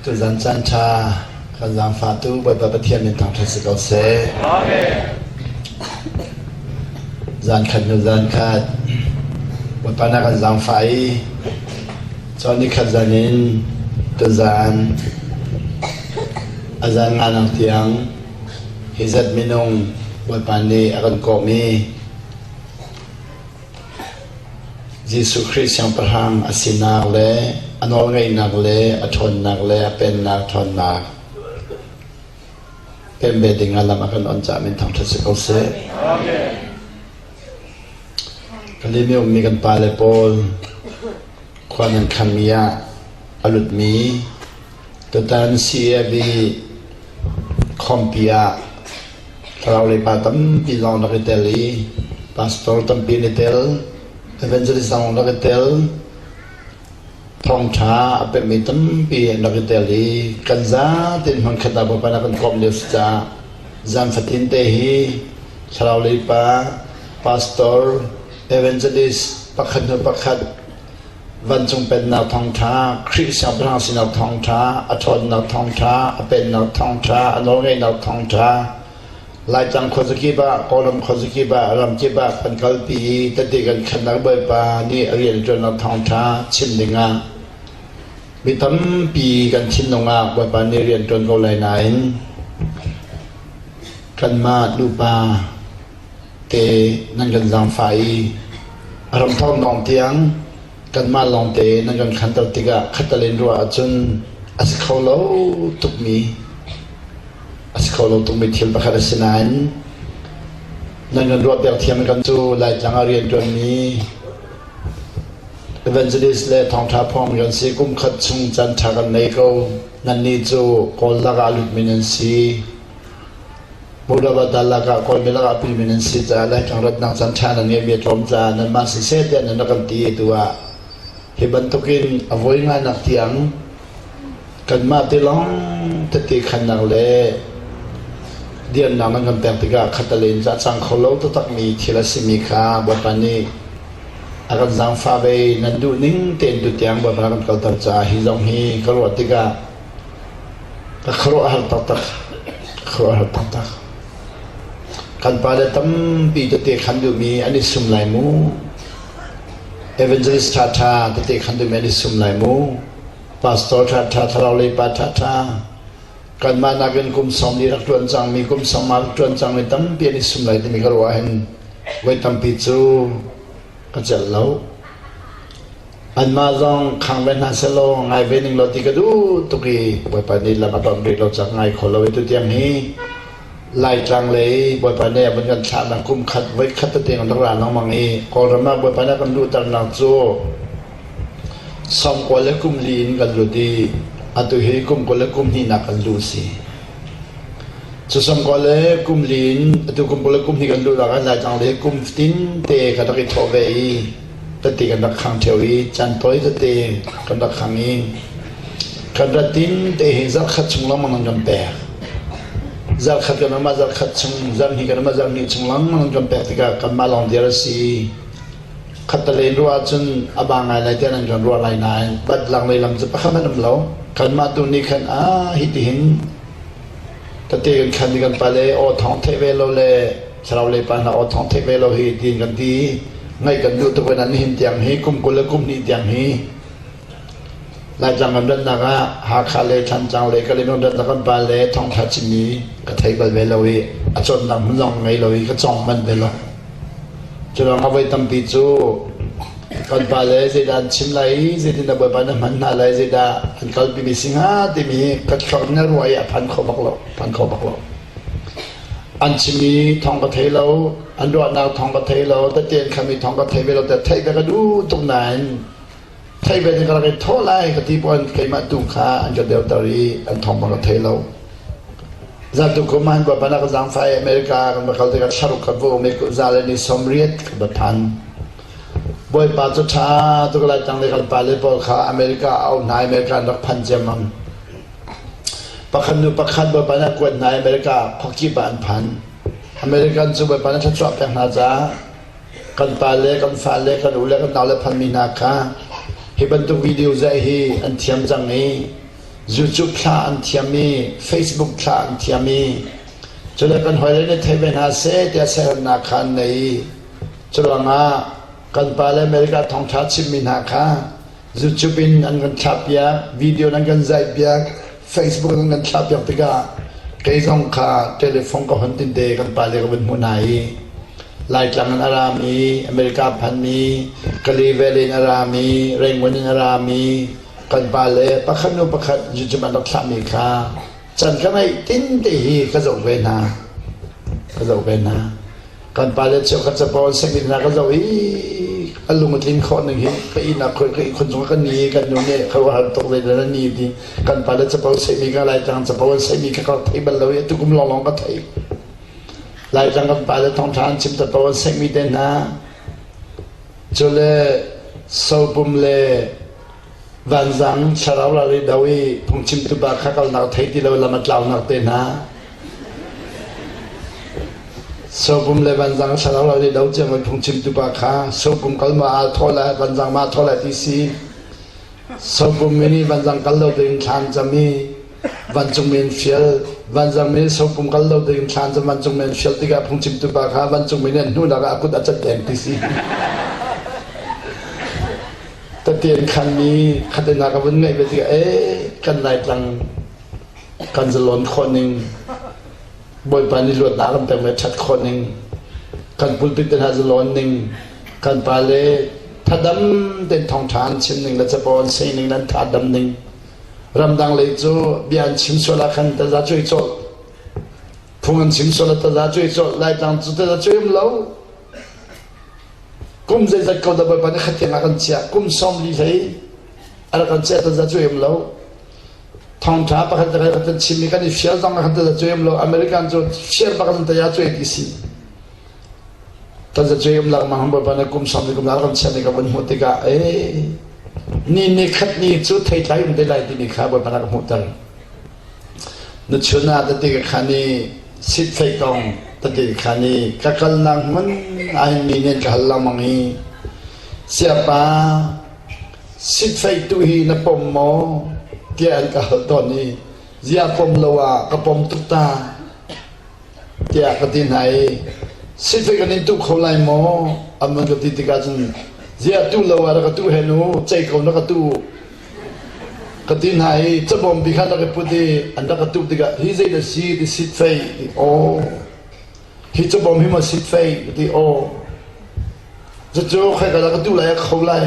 Tuzan caan ṭha kan zaangfahtu Bawipa Pathian min thangṭhat si ko seh. Amen. Zan khat hnu zan khat Bawipa na kan zaangfah i cawn ni khat zan in tuzan a zan nganak tiang hi zat minung Bawipa nih a kan kawh mi Jesuh Khrih Siangpahrang a sinak le a nawlngeihnak le a ṭhawnnak le a pennak ṭhawnnak pem ve ding ah lam a kan on caah min thangṭhat si ko seh. Amen. Kalimi ummi kan pale pawl khua nan khammi ah a lutmi tutan CAB khawmpi ah thlarau lei pa tampi zong rak i tel i pastor tampi an i tel, evangelist zong rak i tel, thawngṭha a pemmi tampi an rak i tel i kan zatein hmunkhat ah Bawipa nih a kan kawmh lio si caah zan fatin te hi thlarau lei pa, pastor, evangelist pakhat hnu pakhat Vancung Pennak thawngṭha, Khrih Siangpahrang sinak thawngṭha, a ṭhawnnak thawngṭha, a pennak thawngṭha, a nawlngeihnak thawngṭha, Laitlang khuazakip ah, Kawlram khuazakip ah, ramkip ah kan kalpi i tete kan khannak Bawipa nih a rianṭuannak thawngṭha chim dingah mi tampi kan thinlung ah Bawipa nih rian ṭuan ko lai nain kanmah nupa te nan kan zaangfah i a ramthawng lawng tiang kanmah lawngte nan kan khanter tikah khatalin ruah ahcun a si kho lo tukmi a si kho lo tukmi thil pakhat a si nain nan kan ruahpiak thiam kan cu Laitlang ah rianṭuanmi evangelist le thawngṭha phuangmi kan si. Kum khat chung caan ṭha kan nei ko. Nannih cu Kawl lakah a lutmi nan si. Buddha lakah Kawlmi lakah pimi nan si caah Laitlang ratnak caan ṭha nan ngeihmi a tlawm caah nanmah siseh tiah nan rak kan ti tu ah hi bantukin a voi nganak tiang kanmah te lawng tete khannak le dirnak nan kan pek tikah khattelei in a cang kho lo taktakmi thil a simi kha Bawipa nih a kan zaangfah ve nan duh ning tein tutiang Bawipa kan kalter caah hi zong hi ka ruah tikah Ka khuaruahhar taktak. Ka khuaruahhar taktak. Kan pale tampi tete khan duhmi an i sum lai mu. Evangelist ṭhaṭha tete khan duhmi an i sum lai mu. Pastor ṭhaṭha, thlarau lei pa ṭhaṭha. Kanmah nakin kum 40 rak ṭuan cangmi, kum 50 rak ṭuan cangmi tampi an i sum lai timi ka ruah hin voi tampi cu ka celh lo. Anmah zong khang ve hna sehlaw ngai ve ning law ti ka duh tuk i Bawipa nih lam a ton rih lo cak ngai kho lo i tutiang hi Laitlang lei Bawipa nih a vun kan thlahnak kum khat voi khat tete kan rak ra lengmang i Kawlram ah Bawipa nih a kan luhternak cu 90 le kum li in kan lut i atu hi kum 20 le kum hnihnak kan luh si. Cu 90 le kum li in atu kum 20 le kum hnih kan luh ah Laitlang lei kum tin te kan rak i thawh ve i tete kan rak khang ṭheo i caan tawi tete kan rak khang i kan rat tin te hi zarhkhat chung lengmang nan kan pek. Zarhkhat kan um ah zarhkhat chung, zarhhnih kan um ah zarhhnih chung lengmang nan kan pek tikah kanmah lawng dir a si. Khattelei in ruah ahcun a ba ngai lai tiah nan kan ruah lai nain bat lang lei lam cu pakhat hmanh um lo. Kanmah tu nih khan ah hitihin Tete kan khan i kan pale aw thawng theih ve lo le thlarau lei pa hna aw thawng theih ve lo hi tiin kan ti. Ngaih kan duh tuk in nihin tiang hi kum 20 le kum hnih tiang hi Laitlang kan ratnak ah Hakha le Thantlang le Kalaymyo ratnak kan pa le thawngtha chimmi ka thei bal ve lo i a cawnnak hmun zong ngei lo i ka cawng manh ve lo. Curuangah voi tampi cu kan pale zeidah an chim lai i zeitindah Bawipa na hman hna lai, zeidah an kalpimi si hnga timi hi ka thluak na ruah i a phan kho bak lo, phan kho bak lo. An chimmi thawng ka thei lo, an ruahnak thawng ka thei lo, tete an khami thawng ka thei ve lo, theih ve ka duh tuk nain theih ve ding ka rak i thawh lai ka ti pon keimah tu kha an ka deuter i an thawng bang ka thei lo. Zatu kum han kwa panak zangfai America kan va kal tikah thlaruk kan va um i za le ni 80 kan va phan. Bawipa cu ṭha tuk lai tang le kan pale pawl kha America a um hna America an rak phan ciammam. Pakhat nu pakhat Bawipa nih a kuat hna America khuakip ah an phan. American cu Bawipa nih thluachuah pek hna caah kan pale kan fale kan u le kan nau le phanmi hna kha hi bantuk video zaih hi an thiam cang i. YouTube thla an thiam i Facebook thla an thiam i cule kan hawile nih thei ve hna seh tiah siaherhnak kha an nei i curuangah kan pale America thawngṭha chimmi hna kha YouTube in an kan thlahpiak, video in an kan zaihpiak, Facebook in an kan thlahpiak tikah kei zong kha telephone ka hon tinte kan pale ka vun hmuh hna i Laitlang in a rami, America phanmi, Kali Valley in a rami, Rangoon in a rami, kan pale pakhat hnu pakhat YouTube an rak thlahmi kha can ka ngeih tin te hi ka zoh ve hna. Ka zoh ve hna. Kan pale cheukhat capo an sek hna ka zoh i a lung a tlin khawh ning hi ka ihnak khoi ka ihkhun cung kan ni kan nu nih ka har tuk zei na ni ti kan pale capo sehmi ka Laitlang capo an sehmi ka ka thei bal lo i tukum lawnglawng ka thei. Laitlang kan pale thawngṭha an chim capo an sehmi te hna cule sopum le Vanzang thlarau ral i do i phungchimtu pa kha kalnak thei ti lo lam a tlaunak te hna. Sopum le vanzang thlarau ral i do ciang in phungchimtu pa kha sopum kal ma aa thaw lai vanzang ma thaw lai ti si. Sopum mi nih vanzang kal lo ding thlan cam i vancung mi in fial vanzang mi sopum kal lo ding thlan cam vancung mi in fial tikah phungchimtu pa kha vancung mi nih an hnunak ah a kut a cat deng ti si. Tatian khanmi khatenak ka vun ngaih ve tikah ee kan Laitlang kan zalon khawh ning Bawipa nih luatnak kan pek ve ṭhat khawh ning kan pulpit te hna zalon ning kan pale thadam ten thawngṭha an chim ning le capo an sei ning le an thadam ning ramdang lei cu bia an chim sual ah khan taza cuai cawlh phung an chim sual ah taza cuai cawlh Laitlang cu taza cuai um lo Kum zeizat ko dah Bawipa nih khatiang ah kan chiah. Kum 40 hlei a rak kan chiah taza cu um lo. Thawngṭha pakhat le khat kan chim i kan i fial zong ah khan taza cu um lo. American cu fial bak in taza cu ti si. Taza cu um lengmang Bawipa nih kum 40 kum rak kan chiah ni ka vun hmuh tikah ee ni ni khat ni cu theitlai um te lai timi kha Bawipa nih a ka hmuhter. Na chun ah tete ka khan i sitfei kong tete ka khan i ka kalnak hmun ah mi nih an ka hal lengmang i siapa sitfei tu hi na pom maw tiah an ka hal tawn i ziah pom lo ah ka pom tuk ta tiah ka ti hna i sifek an in tuh kho lai maw an van ka ti tikah cun ziah tuh lo ah rak ka tuh hen u cei ko na ka tuh ka ti hna i cabawm bi kha rak i put i an rak ka tuh tikah hi zei na si ti sitfei ti aw hi cabawm hi maw sitfei ka ti aw cucu khai ka ka tuh lai a kho lai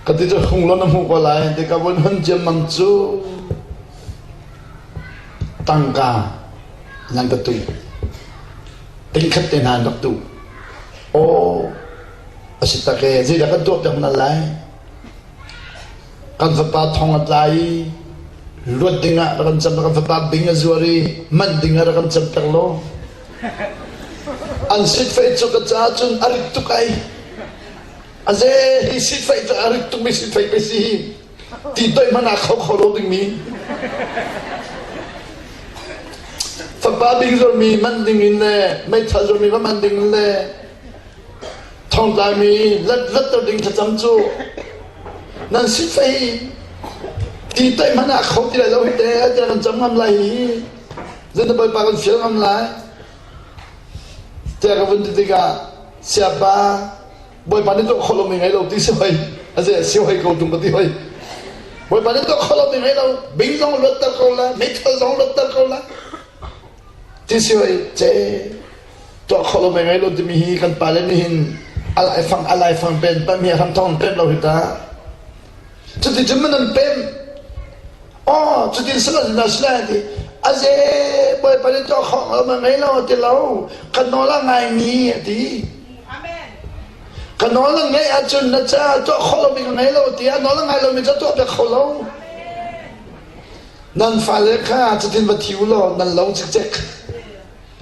ka ti cu hung lo na hmuh ko lai ti ka vun hun ciammam cu Tangka nan ka tuh. Tingkhat te hna an rak tuh. Aw, a si tak ee, zeidah kan tuah piak hna lai? Kan fapa thong a tla i luat dingah rak kan cam, kan fapa bing a zuar i manh dingah rak kan cam piak law. An sitfei cu ka caah cun a rit tuk ai. A ze hi sitfei cu a rit tukmi sitfei pe si hi. Ti toih hmanh ah kho kho lo dingmi fapa bing zuarmi man ding in le meithal zuarmi va man ding in le thongtlaimi let letter ding thlacam cu nan si fei ti toih hmanh ah kho ti lai lo hi te tiah kan cam ngam lai hi zeitin bawipa kan fial ngam lai tiah ka vun ti tikah siapa Bawipa nih tuah khawh lomi ngei lo ti si hoi a ze si hoi ko tung ka ti hoi Bawipa nih tuah khawh lomi ngei lo bing zong luatter ko la meithal zong luatter ko la ti si hoi ce tuah khawh lomi ngei lo timi hi kan pale nih hin alai fang alai fang pen pam hi hram thong pem lo hi ta cuti cun man an pem Oh, cutin sila na sila ti aze bawipa nih tuah khawh lo ma ngei lo ti lo ka nawl a ngai mi a ti Amen. Ka nawl na ngeih ahcun na ca tuah khawh lomi ka ngei lo ti a nawl a ngai lomi ca tuah piak kho lo nan fale kha cutin va thi u law nan lo cikcek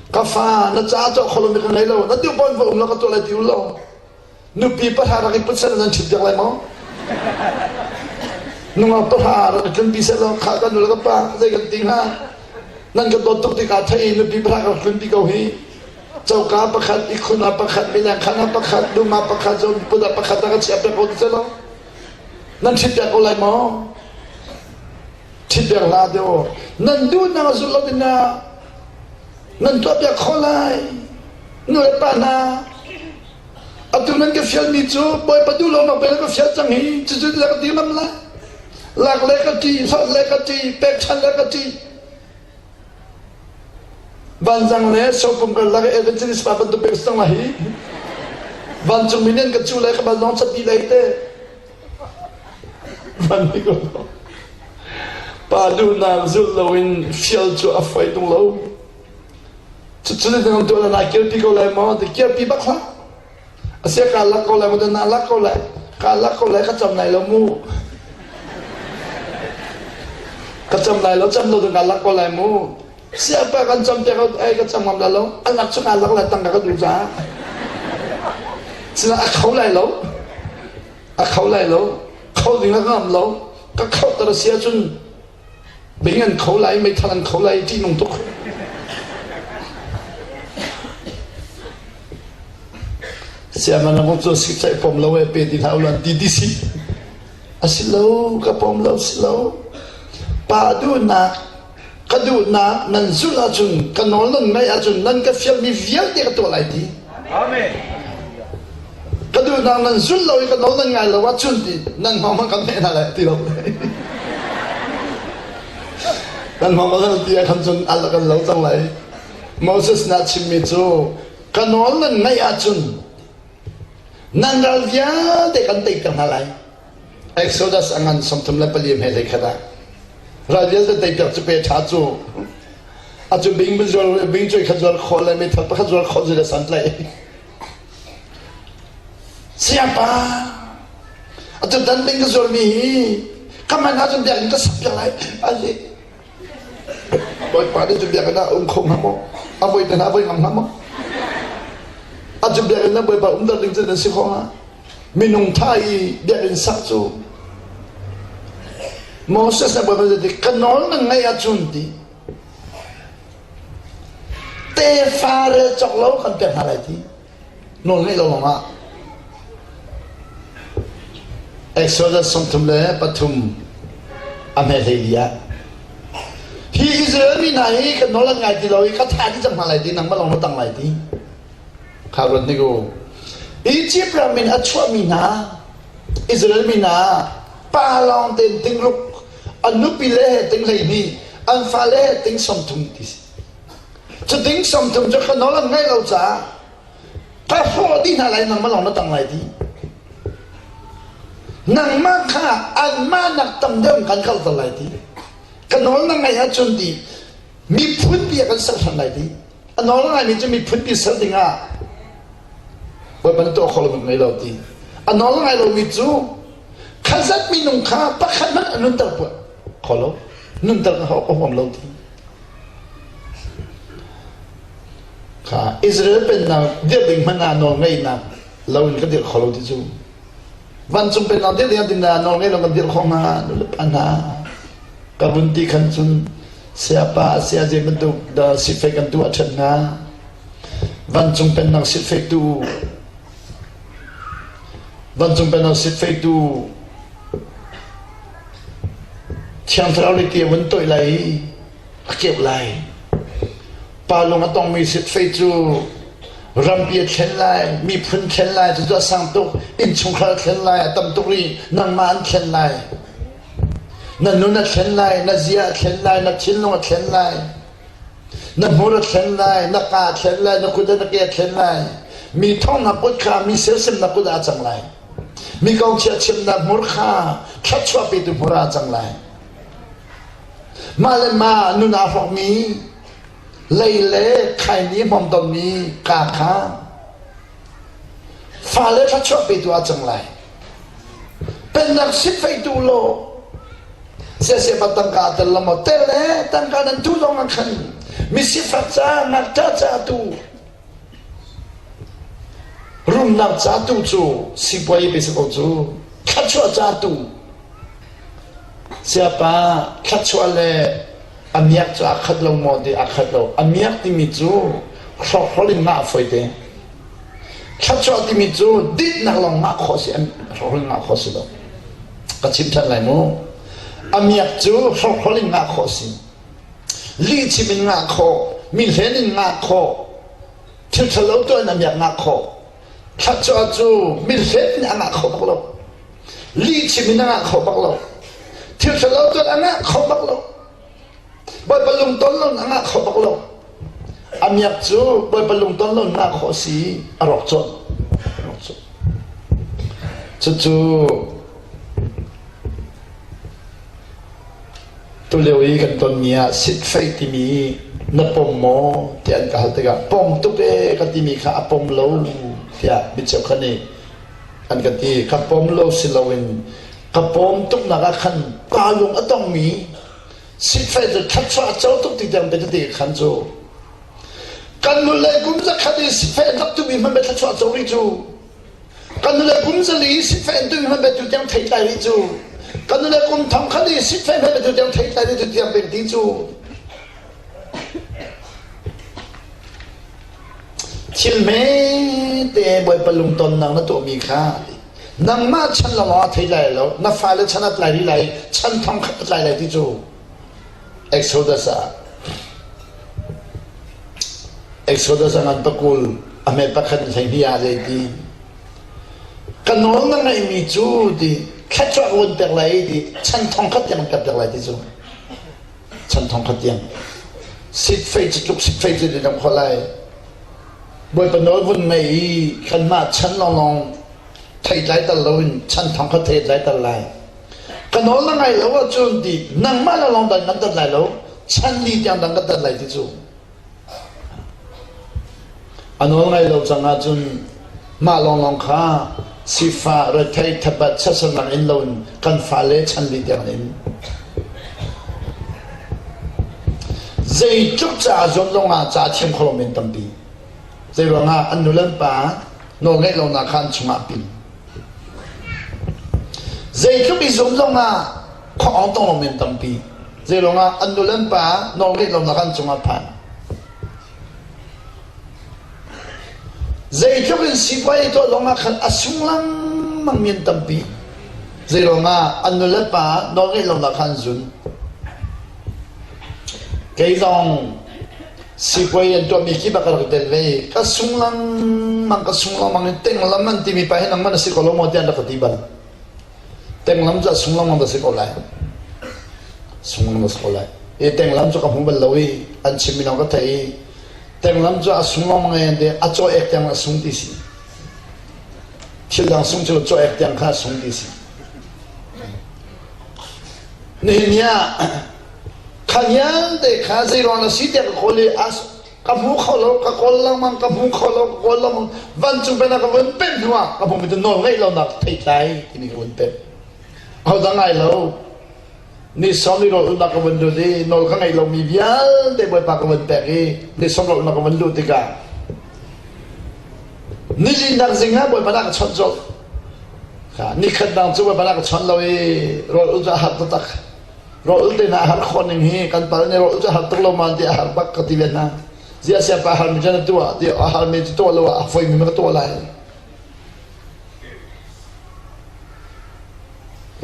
ka fa na ca tuah khawh lomi ka ngei lo na duh pawn va um lo ka tuah lai ti u law Nupi pahra rak i put seh nan ṭhit piak lai maw? Nungak pahra rak i tlunpi seh law kha kan nu le ka pa zei kan ti hnga? Nan ka dawt tuk tikah thei nupi pahra ka rak tlunpi ko hi. Coka pakhat, ihkhun ah pakhat, mileng khan ah pakhat, dum ah pakhat, zon put ah pakhat ah ka chiah piak ko ti seh law nan ṭhit piak ko lai maw? Chitpiak hlah te aw. Nan duhnak a zulh lo ding ah nan tuahpiak khawh lai. Nu le pa hna, atu nan ka fialmi cu Bawipa duh lo nak ka fial cang hi cucu na ka ti ngam lai. Lak le ka ṭi, hlawt le ka ṭi, pekchanh le ka ṭi. Vanzang le sopum karlak i evangelist pa bantuk pek cang la hi. Vancung mi nan ka cu le ka ban zong chat dih lai te. Van ni ko. Pa duhnak zulh loin fial cu a foi tung lo. Cucu na tuah na kirpi ko lai maw? Ti kirpi bak hlah. Asia ka lak ko lai maw? Na lak ko lai. Ka lak ko lai ka cam lai lo mu. Ka cam lai lo, cam lo ding ka lak ko lai mu. Siapa kan cam piak ai ka cam ngam lai lo. A lak cu ka lak lai tangka ka duh caah. Sina a kho lai lo. A kho lai lo. Kho ding a ngam lo. Ka kho tar a si ahcun bing an kho lai, meithal an kho lai, ṭihnung tuk. Siaman ram cu sikcaih pom lo e pe ti hlah ulan ti ti si. A si lo, ka pom lo si lo. Pa duhnak, ka duhnak nan zulh ahcun, ka nawl nan ngaih ahcun nan ka fialmi vialte ka tuah lai ti. Amen. Ka duhnak nan zulh lo i ka nawl nan ngai lo ahcun ti nan hmang hmang kan hmeh hna lai ti lo. Kan hmang kan ti ah khan cun al kan lo cang lai. Moses na chimmi cu ka nawl nan ngaih ahcun nan ral vialte kan teiter hna lai. Exodus a ngan 34 hme hlei khat ah ral vialte teiter cu pe ṭha cu a cu bing zuar bing cuai khat zuar khawh le meithal pakhat zuar khawh zui le san tlai. Sayapa atu dan ding ka zuarmi hi ka man ahcun biakinn ka sak piak lai ali Bawipa nih cu biakinn ah um kho hnga maw a voi te hna a voi ngam hnga maw a cu biakinn ah Bawipa um ding cu nan si kho hnga minung tha i biakinn sak cu Moses na Bawipa ti ka nawl nan ngaih ahcun ti tefa rel cawk lo kan pek hna lai ti nawl ngeih lo lawngah Exodus 33 a hme hlei li ah hi Israel mi hna hi kan nawl an ngai ti lo i ka thah dih cang hna lai ti nangmah lawng na tang lai ti kha ruat hnik u Egypt ram in a chuahmi hna Israel mi hna pa lawng tein tingruk an nupi le he ting 12 an fale he ting 30 ti si cu ting 30 cu ka nawl an ngaih lo caah ka hrawh dih hna lai nangmah lawng na tang lai ti nangmah kha anmah nak tam deuh kan kalter lai ti ka nawl na ngaih ahcun ti miphun pi a kan ser hran lai ti a nawl ngaimi cu miphun pi ser dingah Bawipa na tuah kho lo ngei lo ti a nawl ngai lomi cu khazat minung kha pakhat hmanh a nunter kho lo nunter ka huam lo ti kha Israel pennak dirh ding hmanh ah nawl ngeihnak lo in ka dirh kho lo ti cu vancung pennak dirh ding ding nawl ngei lo kan dirh kho hnga nu le pa hna ka vun ti khan cun siapa sia zei bantuk dah sifek kan tuah ṭhan hnga vancung pennak sifektu vancung pennak sifektu Thiang Thlarau nih ti a vun toih lai i a keuh lai. Pa lung a tongmi sitfei cu rampi a thlen lai, miphun thlen lai, cucu a sang tuk, innchungkhar a thlen lai, a tam tuk rih, nangmah an thlen lai. Na nun a thlen lai, na zia a thlen lai, na thinlung a thlen lai, na hmur a thlen lai, na ka a thlen lai, na kut le na ke a thlen lai. Mi thongnak kut kha mi sersiamnak kut ah a cang lai. Mi kong chia chimnak hmur kha thluachuah petu hmur ah a cang lai. Mah le mah nun aa hrawkmi lei le khaini hmawmtonmi ka kha fale thluachuah petu ah cang lai. Pennak sifeitu law siaseh pa tangka tel lo maw tel le tangka nan tu zong ah khan misifak ca ngakṭah ca tu Rumnak ca tu cu sipuai pe si ko cu. Thluachuah ca tu. Siapa thluachuah le a miak cu aa khat lo maw ti aa khat lo. A miak timi cu hrawkhrol in ngah a fawi te. Thluachuah timi cu dinnak lawng ngah khawh si, hrawkhrol in ngah khawh si lo. Ka chim ṭhan lai mu. A miak cu hrokhrawl in ngah khawh a si. Lihchim in ngah khawh, mi hlen in ngah khawh, thil ṭhalo tuah in a miak ngah khawh. Thluachuah cu mi hlen in a ngah kho bak lo. Lihchim in a ngah kho bak lo. Thil ṭhalo tuah in a ngah kho bak lo. Bawipa lungton lo in a ngah kho bak lo. A miak cu Bawipa lungton lo in ngah khawh a si a rawk colh. A rawk colh. Cucu tulio i kan tonmi ah sitfei timi na pom maw tiah an ka hal tikah pom tuk ee ka timi kha a pom lo tiah mi cheukhat nih an ka ti. Ka pom lo si loin ka pom tuknak ah khan pa lung a tongmi sitfei cu thluachuah a co tuk ti tiang biatete khan cu kan nule kum zakhat i sitfei an rak tumi hmanh thluachuah co rih cu kan nule kum zali sitfei an tumi hmanh tu tiang thei tlai rih cu kan nule kum thong khat i sitfei hmanh tu tiang thei tlai rih tu tiang pek ti cu thil hmete Bawipa lungtonnak na tuahmi kha nangmah chan lawngah a thei lai lo na fale chan a tlai rih lai chan thong khat a tlai lai ti cu Exodus ah Exodus a ngan pakul a hme pakhat 12 ah zei ti ka nawl na ngeihmi cu ti thluachuah ka vun pek lai ti chan thong khat tiang pek pek lai ti cu chan thong khat tiang sitfei cu tluk sitfei cu ti dong kho lai Bawipa nawl vun ngei i kanmah chan lawnglawng theitlai tal loin chan thong kha theitlai tal lai. Ka nawl na ngai lo ahcun ti nangmah lawnglawng dan kan tat lai lo chan li tiang dang kan tat lai ti cu. A nawl ngai lo cang ahcun mah lawnglawng kha sifah rethei thabat chasanak in loin kan fale chan li tiang in Zeitluk ca zuam zongah ca thiam kho lomi an tampi. Zeiruangah an nu le an pa nawlngeih lonak kha an chungah a pil. Zeitluk i zuam zongah khuaawng tong lomi an tampi. Zeiruangah an nu le an pa nawlngeih lonak kha an cungah a phan. Zeitluk in sipuai tuah zongah khan a sung lengmang mi an tampi. Zeiruangah an nulepa nawlngeih lonak kha an zun. Kei zong sipuai an tuahmi khi bak ka rak tel ve. Ka sung lengmang, ka sung lengmang i tenglam an timi pa hi nangmah na si ko lo maw tiah an rak ka ti bal. Tenglam cu a sung lengmang da si ko lai. Sung lengmang da si ko lai. I tenglam cu ka hmu bal lo i an chimmi lawng ka theih i tenglam cu a sung lengmang i an ti a caw ek tiang a sung ti si. Thil dang sung cu caw ek tiang kha a sung ti si. Nihin ni ah kha vialte kha zeiruang na si tiah ka kawl i ka hmu kho lo ka kawl lengmang ka hmu kho lo ka kawl lengmang vancung pen ah ka vun pemh hnu ah ka hmumi cu nawl ngeih lonak theitlai timi ka vun pemh ahodah ngai lo ni sawm i rawl ulhnak ka vun lut i nawl ka ngeih lomi vialte bawipa ka vun pek i ni sawm rawl ulhnak ka vun luh tikah nilinak zing ah bawipa dah ka chawnh colh nikhat dang cu bawipa dah ka chawnh lo i rawl ulh cu a har taktak Rawl te hna a har khawh ning hi kan pal nih rawl cu a har tuk lo ma ti a har bak ka ti ve hna. Ziah siapa har mi cu na tuah ti a har mi cu tuah lo ah a foi mi ma ka tuah lai.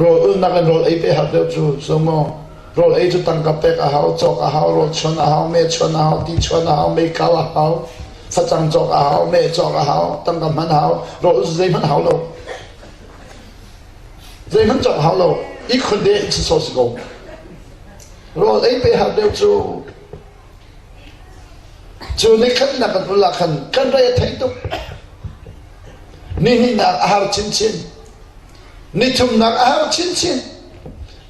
Rawl ulnak in rawl ei pe har deuh cu so maw rawl ei cu tangka pek a hau, cawk a hau, rawl chuan a hau, me chuan a hau, ti chuan a hau, mei kau a hau, facang cawk a hau, me cawk a hau, tangka hman a hau, rawl zeihmanh hau lo. Zeihmanh cawk hau lo ihkhun te in sawh si ko. Rawl ei pe har deuh cu cu ni khat nak kan ul ah khan kan rei a thei tuk. Ni hnihnak a har chinchin. Ni thumnak a har chinchin.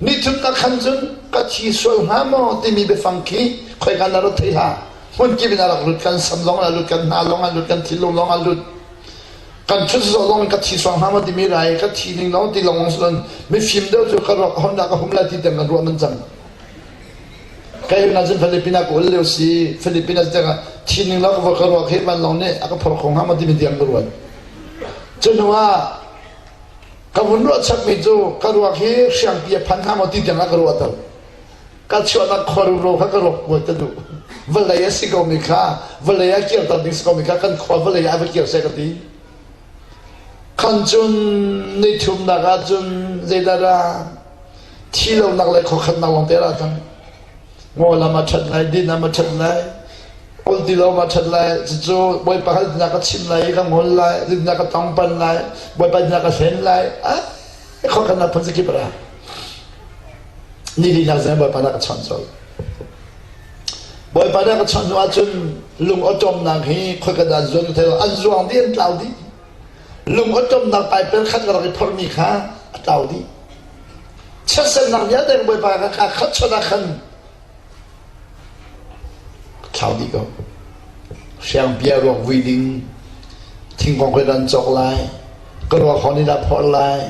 Ni thumnak khan cun ka thi sual hnga maw timi biafang khi khoika na rat thei hlah. Hmun kip in a rak lut kan sam zong a lut kan hna zong a lut kan thinlung zong a lut. Kan ṭhut zong ka thi suang hna maw timi rai ka thi ning lawng ti lawng lawng mifim deuh cu ka ruak honda ka hum lai ti tiang kan ruah man cang. Kai na cun Philippines ka ul lio si Philippines tiang thi ning lawng ka ruak hi van lawng nih a ka phor kho hnga maw timi tiang ka ruat. Cu hnu ah ka vun ruah chapmi cu ka ruak hi hriangpi a phan hnga maw ti tiang a ka ruah to. Ka chuahnak khuaruro kha ka ruak kuat ka duh. Vawlei a si komi kha vawlei ah kirter ding si komi kha kan khua vawlei ah va kir seh ka ti. Khan cun ni thumnak ah cun zeidah dah? Thi lonak le khuakhannak lawng te ra cang. Ngaw lam a ṭhat lai, din lam a ṭhat lai, ol ti lo ma ṭhat lai, cucu Bawipa kha zeitindah ka chim lai i ka ngol lai, zeitindah ka tongpan lai, Bawipa zeitindah ka hlen lai, ah khuakhannak phun zakip ra. Ni linak zan Bawipa dah ka chawnh colh. Bawipa dah ka chawnh hnu ahcun lung awṭawmnak hi khoika dah zuan thei an zuang dih an tlau dih. Lung awṭawmnak paipel khat ka rak i phorhmi kha a tlau dih. Chiatsernak vialte Bawipa ka ka khat chawnh ah khan ka thlau dih ko. Hriangpia ruak vui ding, thingkong khoi dan cawk lai, ka ruak hon in dah phorh lai,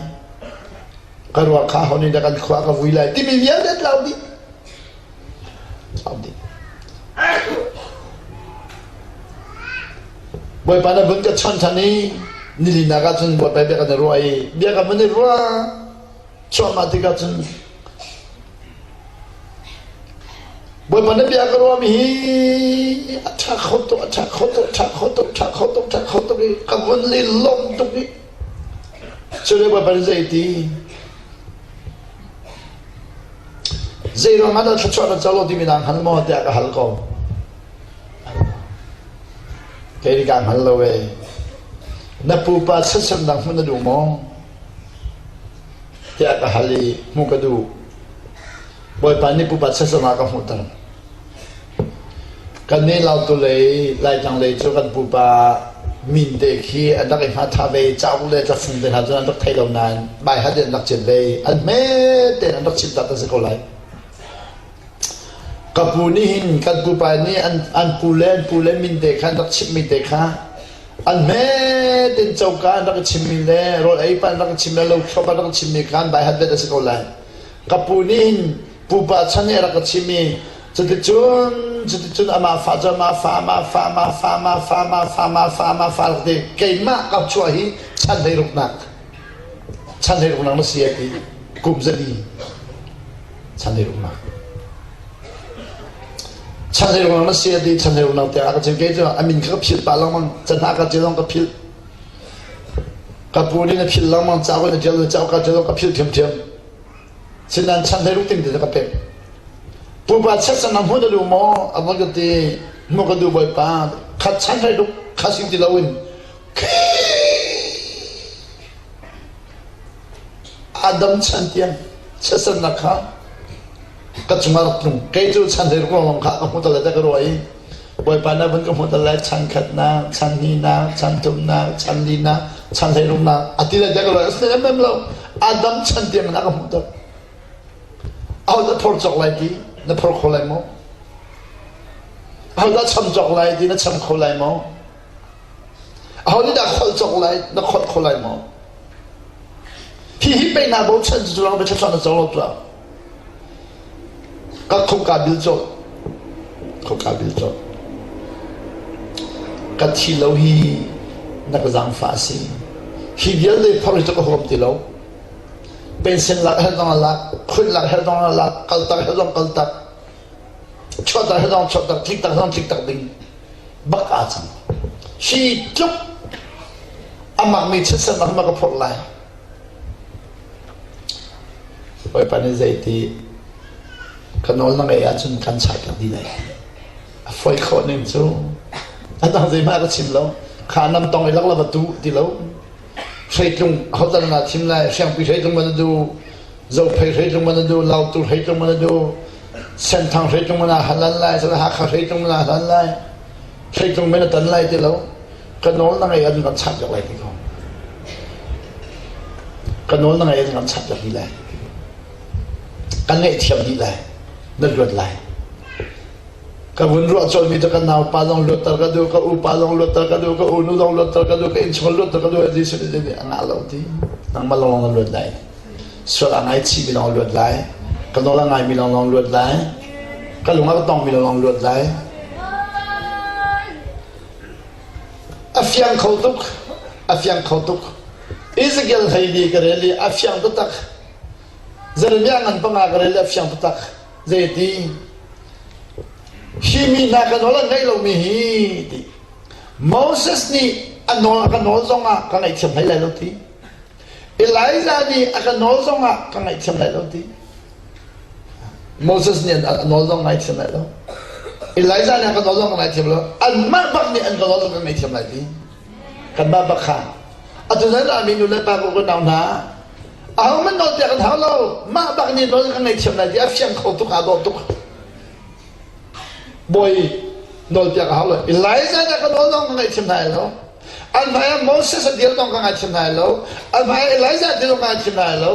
ka ruak kha hon in dah kan khua ka vui lai timi vialte tlau dih. Tlau dih. Bawipa na vun ka chawnh ṭhan i nilinak ah cun Bawipa bia kan i ruah i bia kan vun i ruah cuahmah tikah cun Bawipa na bia ka ruahmi hi a ṭha kho tuk a ṭha kho tuk ṭha kho tuk ṭha kho tuk ṭha kho tuk i ka vun i lawm tuk i cu le Bawipa nih zei ti zei ruang ah dah thluachuah na co lo timi naa hngal maw tiah ka hal ko. Kei nih kaa hngal lo ee. Na pupa chiatsernak hmuh na duh maw? Tiah ka hal i hmuh ka duh. Bawipa nih pupa chiatsernak ka hmuhter. Kan nih Lautu lei, Laitlang lei cu kan pupa min te khi an rak i hmatha ve cauk le cafung te hna cu an rak thei lo nain baihat in an rak cin ve. An hme tein an rak chim ta si ko lai. Ka pu nih hin kan pupa nih an, an pu le an pu le min te kha an rak chimhmi te kha an hme tein coka an rak i chimmi le rawl ei pa an rak i chim le lothlawp an rak i chimmi kha an baihat vet a si ko lai. Ka pu nih hin pupa chan i a rak i chim i cuticun cuticun amah fa cu amah fa amah fa amah fa amah fa amah fa amah fa amah fa rak ti keimah ka chuah hi chan hleiruknak chan hleiruknak na si a ti kum zali chan hleiruknak chan hleiruknak na si a ti chan hleiruknak tiah a ka chim kei cu a min kha ka philh pah lengmang can hna ka ṭial zong ka philh ka pu nih na philh lengmang cauk na ṭial cauk ka ṭial zong ka philh ṭhiamṭhiam Sinain chan hleiruk ting te ka pek. Pupa chiatsan na hmu na duh maw? A van ka ti. Hmu ka duh bawipa. Khat chan hleiruk kha sing ti loin Adam chan tiang chiatsannak kha ka cungah rak tlung. Kei cu chan hleiruk lawnglawng kha ka hmu tal lai ka ruah i Bawipa na vun ka hmu tal lai chan khatnak, chan hnihnak, chan thumnak, chan linak, chan hleiruknak a ti lai tiah ka ruah. A si lo. Adam chan tiang in a ka hmuh ter. Aho dah phor cawk lai ti na phor kho lai maw? Aho dah cham cawk lai ti na cham kho lai maw? Aho nih dah kholh cawk lai na kholh kho lai maw? Hi hi pei naa bochan cu lang biathla na co lo tuah. Ka khukka bil colh. Khukka bil colh. Ka thi lo hi na ka zaangfah a si. Hi vialte phor hi cu ka huam ti lo. Pension lak her zong a lak, khut lak her zong a lak, kaltak her zong kaltak, chuahtak her zong chuahtak, tliktak zong tliktak ding bak aa cang. Hi tluk a makmi chiatsernak ma ka phorh lai. Bawipa nih zeiti ka nawl na ngeih ahcun kan chahter dih lai. A fawi khawh ning cu a dang zeihmah ka chim lo. Kha nam tong i lak la va tu ti lo. Hreitlung hodan na thim lai, hriangpi hreitlung man na du, zophei hreitlung man na du, lautu hreitlung man na du, senthang hreitlung man na halan lai, Hakha hreitlung man na halan lai, hreitlung men na tan lai ti lo. Ka nawl na ngeih ahcun kan chah piak lai ti ko. Ka nawl na ngeih ahcun kan chah piak dih lai. Kan ngaihthiam dih lai. Na luat lai. Ka vun ruah colmi cu ka naupa zong luatter ka duh, ka upa zong luatter ka duh, ka unu zong luatter ka duh, ka innchungkhar luatter ka duh, Jesuh nih a ngah lo ti. Nangmah lawng na luat lai. Sual a ngaichihmi lawng luat lai. Ka nawl a ngaimi lawng lawng luat lai. Ka lung a ka tongmi lawng lawng luat lai. A fiang kho tuk. A fiang kho tuk. Ezekiel hleili ka rel i a fiang taktak. Jeremiah ngan panga ka rel i a fiang taktak. Zeiti? Hi mi hna ka nawl an ngaih lomi hi ti. Moses nih a nawl a ka nawl zongah ka ngaihthiam hlei lai lo ti. Elijah nih a ka nawl zongah ka ngaihthiam lai lo ti. Moses nih a nawl zong ngaithiam lai lo. Elijah nih a ka nawl zong ka ngaithiam lo. Anmah bak nih an ka nawl zong ka ngaithiam lai ti. Kanmah bak kha. Atu zan ah mi nu le pa ko nau hna. Aho man nawl piak kan hau lo. Mah bak nih nawl ka ngaithiam lai ti a fiang kho tuk aa dawh tuk. Bawi nawl piak a hau lo. Elijah nih ka nawl zong ka ngaithiam lai lo. An hmai ah Moses a dir zong ka ngaithiam lai lo. An hmai ah Elijah a dir zong ka ngaithiam lai lo.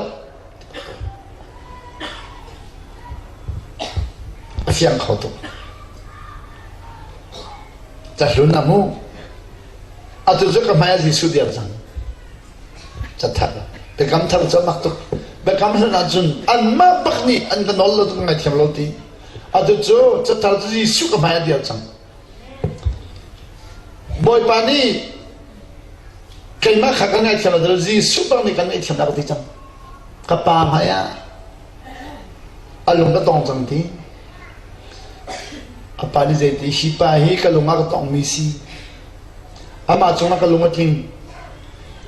A fiang kho tuk. Cahlun a hmu. Atu cu ka hmai ah Jesuh dir cang. Cathar. Biakam thar cu a mak tuk. Biakam hlun ahcun anmah bak nih an ka nawl lo ka ngaithiam lo ti. Atu cu cathar cu Jesuh ka hmai ah dir cang. Bawipa nih keimah kha ka ngaihthiam lo Jesuh bang nih kan ngaihthiam dah ka ti cang. Ka pa hmai ah a lung ka tong cang ti. A pa nih zeiti hi pa hi ka lung ah ka tongmi si. Amah cungah ka lung a tling.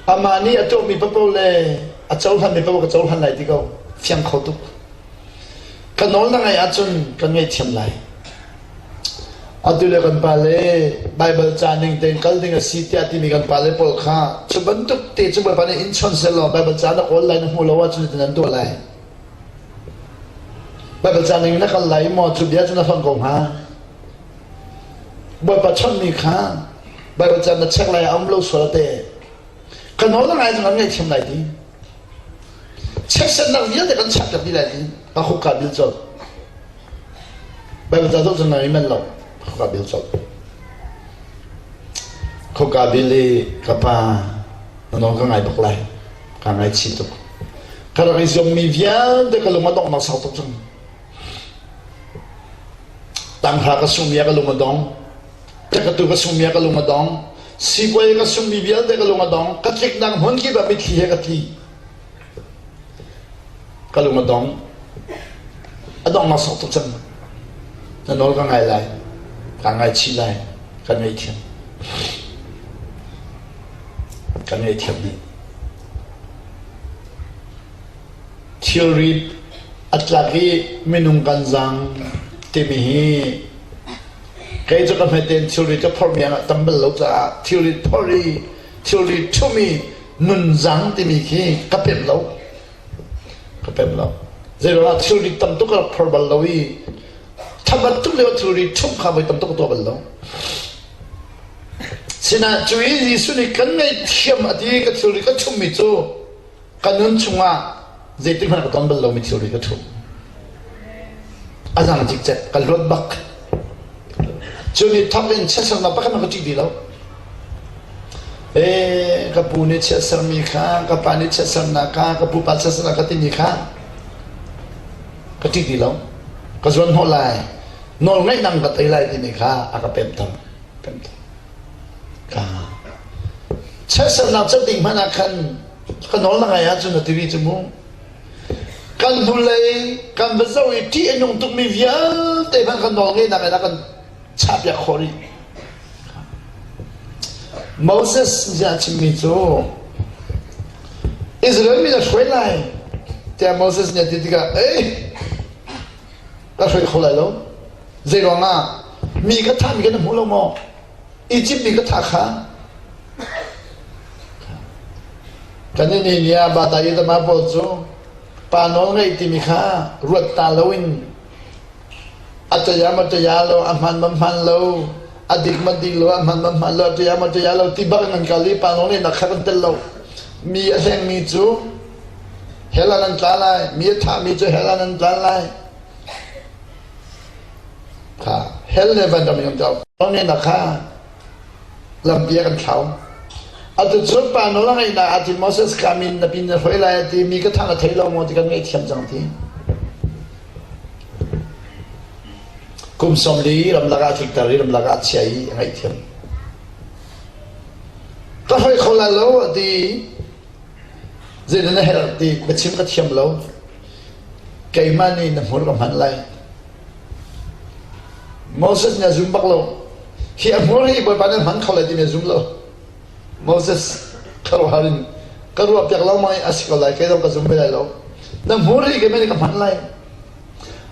Amah nih a tuahmi paoh le a cohlanmi paoh ka cohlan lai ti ko. Fiang kho tuk. Ka nawl na ngaih ahcun kan ngaihthiam lai. Atu le kan pale Baibal ca ning tein kal ding a si tiah timi kan pale pawl kha cu bantuk te cu Bawipa nih in chawn seh law Baibal ca na kawl lai na hmu lo ahcun zeitin nan tuah lai? Baibal ca ning na kal lai maw cu bia cu na hlonh ko hnga? Bawipa chawnhmi kha Baibal ca na check lai a um lo sual te. Ka nawl na ngai cu kan ngaihthiam lai ti. Chiatsernak vialte kan chiahter dih lai ti ka hukka bil colh. Baibal ca zoh cun nai manh lo. Khoka bil colh. Khoka bil i ka pa na nawl ka ngai bak lai. Ka ngaichih tuk. Ka rak i zuammi vialte ka lung a donghnak sau tuk cang. Tanghra ka sungmi ah ka lung a dong. Takatu ka sungmi ah ka lung a dong. Sipuai ka sungmi vialte ka lung a dong. Ka tliknak hmun kip ah mitthli he ka tli. Ka lung a dong. A dong na sok tuk cang. Na nawl ka ngai lai. Ka ngaichih lai. Ka ngaihthiam. Ka ngaihthiam dih. Thilri a tlak i minung kan zaang timi hi kei cu ka hmete in thilri ka phorhmi ah tam bal lo caah thilri phorh i thilri ṭhumh i nunzang timi khi ka pem lo. Ka pem lo. Zeiruangah thilri tam tuk ka rak phor bal lo i thabat tuk lio thilri ṭhumh kha voi tam tuk ka tuah bal lo. Sinah cu i Jesuh nih kan ngaihthiam a ti i ka thilri ka ṭhumhmi cu ka nun chungah zeitik hmanh ka ton bal lomi thilri ka ṭhumh. A zang cikcek ka luat bak. Cu ni thawk in chiatsernak pakhat hmanh ka ṭih ti lo. Ee, ka pu nih chiatsermi kha, ka pa nih chiatsernak kha, ka pupa chiatsernak kha timi kha ka ṭih ti lo. Ka zuan hnawh lai. Nawl ngeih ka tei lai timi kha a ka pemter. Pemter. Ka chiatsernak cat ding hmanh ah khan ka nawl na ngai ahcun na tiri cu mu. Kan hnulei kan va zoh i ṭih a nung tukmi vialte hmanh kan nawl ngeihnak in a kan chahpiak khawh rih. Moses nih a chimmi cu Israel mi na hruai lai tiah Moses nih a ti tikah ei ka hruai kho lai lo. Zei ruangah mi ka thahmi kan hmu lo maw? Egypt mi ka thah kha kan i ni ah bata i tama pawl cu pa nawl ngeih timi kha ruat ta loin a taya ma taya lo a hman ma hman lo a dik ma dik lo a hman ma hman lo a taya ma taya lo ti bak in an kal i pa nawl ngeihnak kha kan tel lo mi a hlengmi cu hell ah nan tla lai mi a thahmi cu hell ah nan tla lai Kha hell le van ram in kan na kha lampi a kan thlau. Atu cun pa nawl a ngeihnak ah ti Moses ka min na pin na hruai lai a ti mi ka thang a thei lo maw ti kan ngaihthiam cang ti. Kum 40 ramlak ah tlikter i ramlak ah chia i a ngaihthiam. Ka hruai kho lai lo a ti. Zeidah na herh ti ka chim ka thiam lo. Keimah nih na hmur ka hman lai. Moses nih a zum bak lo. Hi a hmur hi Bawipa nih hman kho lai timi a zum lo. Moses khuaruahhar in ka ruah piak lo mai a si ko lai kei zong ka zum ve lai lo. Na hmur hi keimah nih ka hman lai.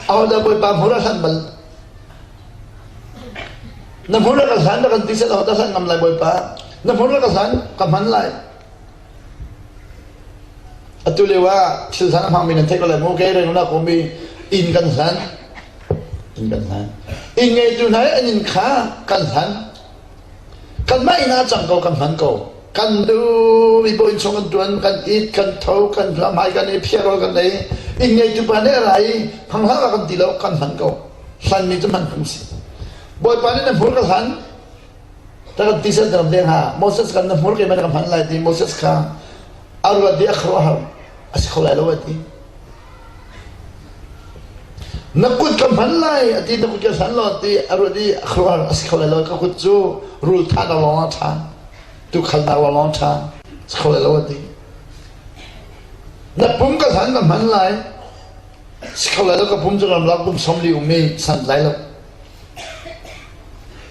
Ahodah Bawipa hmur a hlan bal? Na hmur a ka hlan na kan ti sel ahodah hlan ngam lai Bawipa? Na hmur a ka hlan ka hman lai. Atu lio ah thil hlan a hmangmi nan theih ko lai mu kei reng na komi inn kan hlan. Inn kan hlan. Inn ngeitu hna an inn kha kan hlan. Kanmah inn ah cang ko kan hman ko. Kan duh mi paoh innchung kan tuan, kan it, kan tho, kan hmai kan i phiar kan ei. Inn ngeitu pa nih a ra i hmang hlah kan ti lo, kan hman ko. Hlanmi cu hman phung si. Bawipa nih na hmur ka hlan. Ta kan ti sel dam deng ha. Moses kan na hmur keimah na ka hman lai ti Moses kha a ruat di a khuaruahhar a si kho lai lo a ti. Na kut ka hman lai a ti na kut ka hlan law ti a ruat i a khuaruahhar a si kho lai lo ka kut cu rul thahnak lawng ah ṭha tukhalnak lawng lawng ṭha si kho lai lo a ti. Na pum ka hlan ka hman lai si kho lai lo ka pum cu ramlak kum 40 um i san lai lo.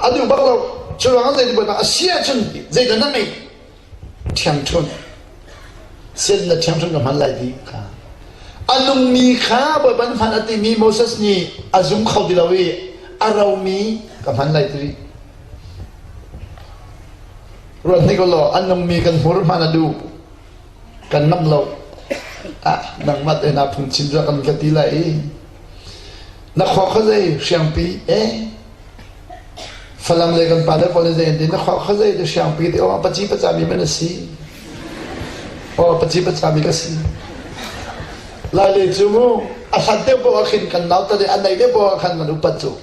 A duh bak lo cu ruangah zei ti a si ahcun zeidah na ngeih ṭhiangṭhunh sin na ṭhiangṭhunh ka hman lai ti kha a nungmi kha Bawipa na hman a timi Moses nih a zum kho ti lo i a romi ka hman lai ti ruat hnik law a nungmi kan hmur hman a duh kan ngamh lo ah nangmah te na phungchim cu kan ka ti lai i na khua kha zei hriangpi eh Falam le kan pa le pawl zei an ti na khua kha zei te hriangpi te aw paci paca mi man a si aw paci paca mi ka si lai le cu mu a hlat deuh poh ah khin kan nau tale a nei deuh poh ah khan kan upat cu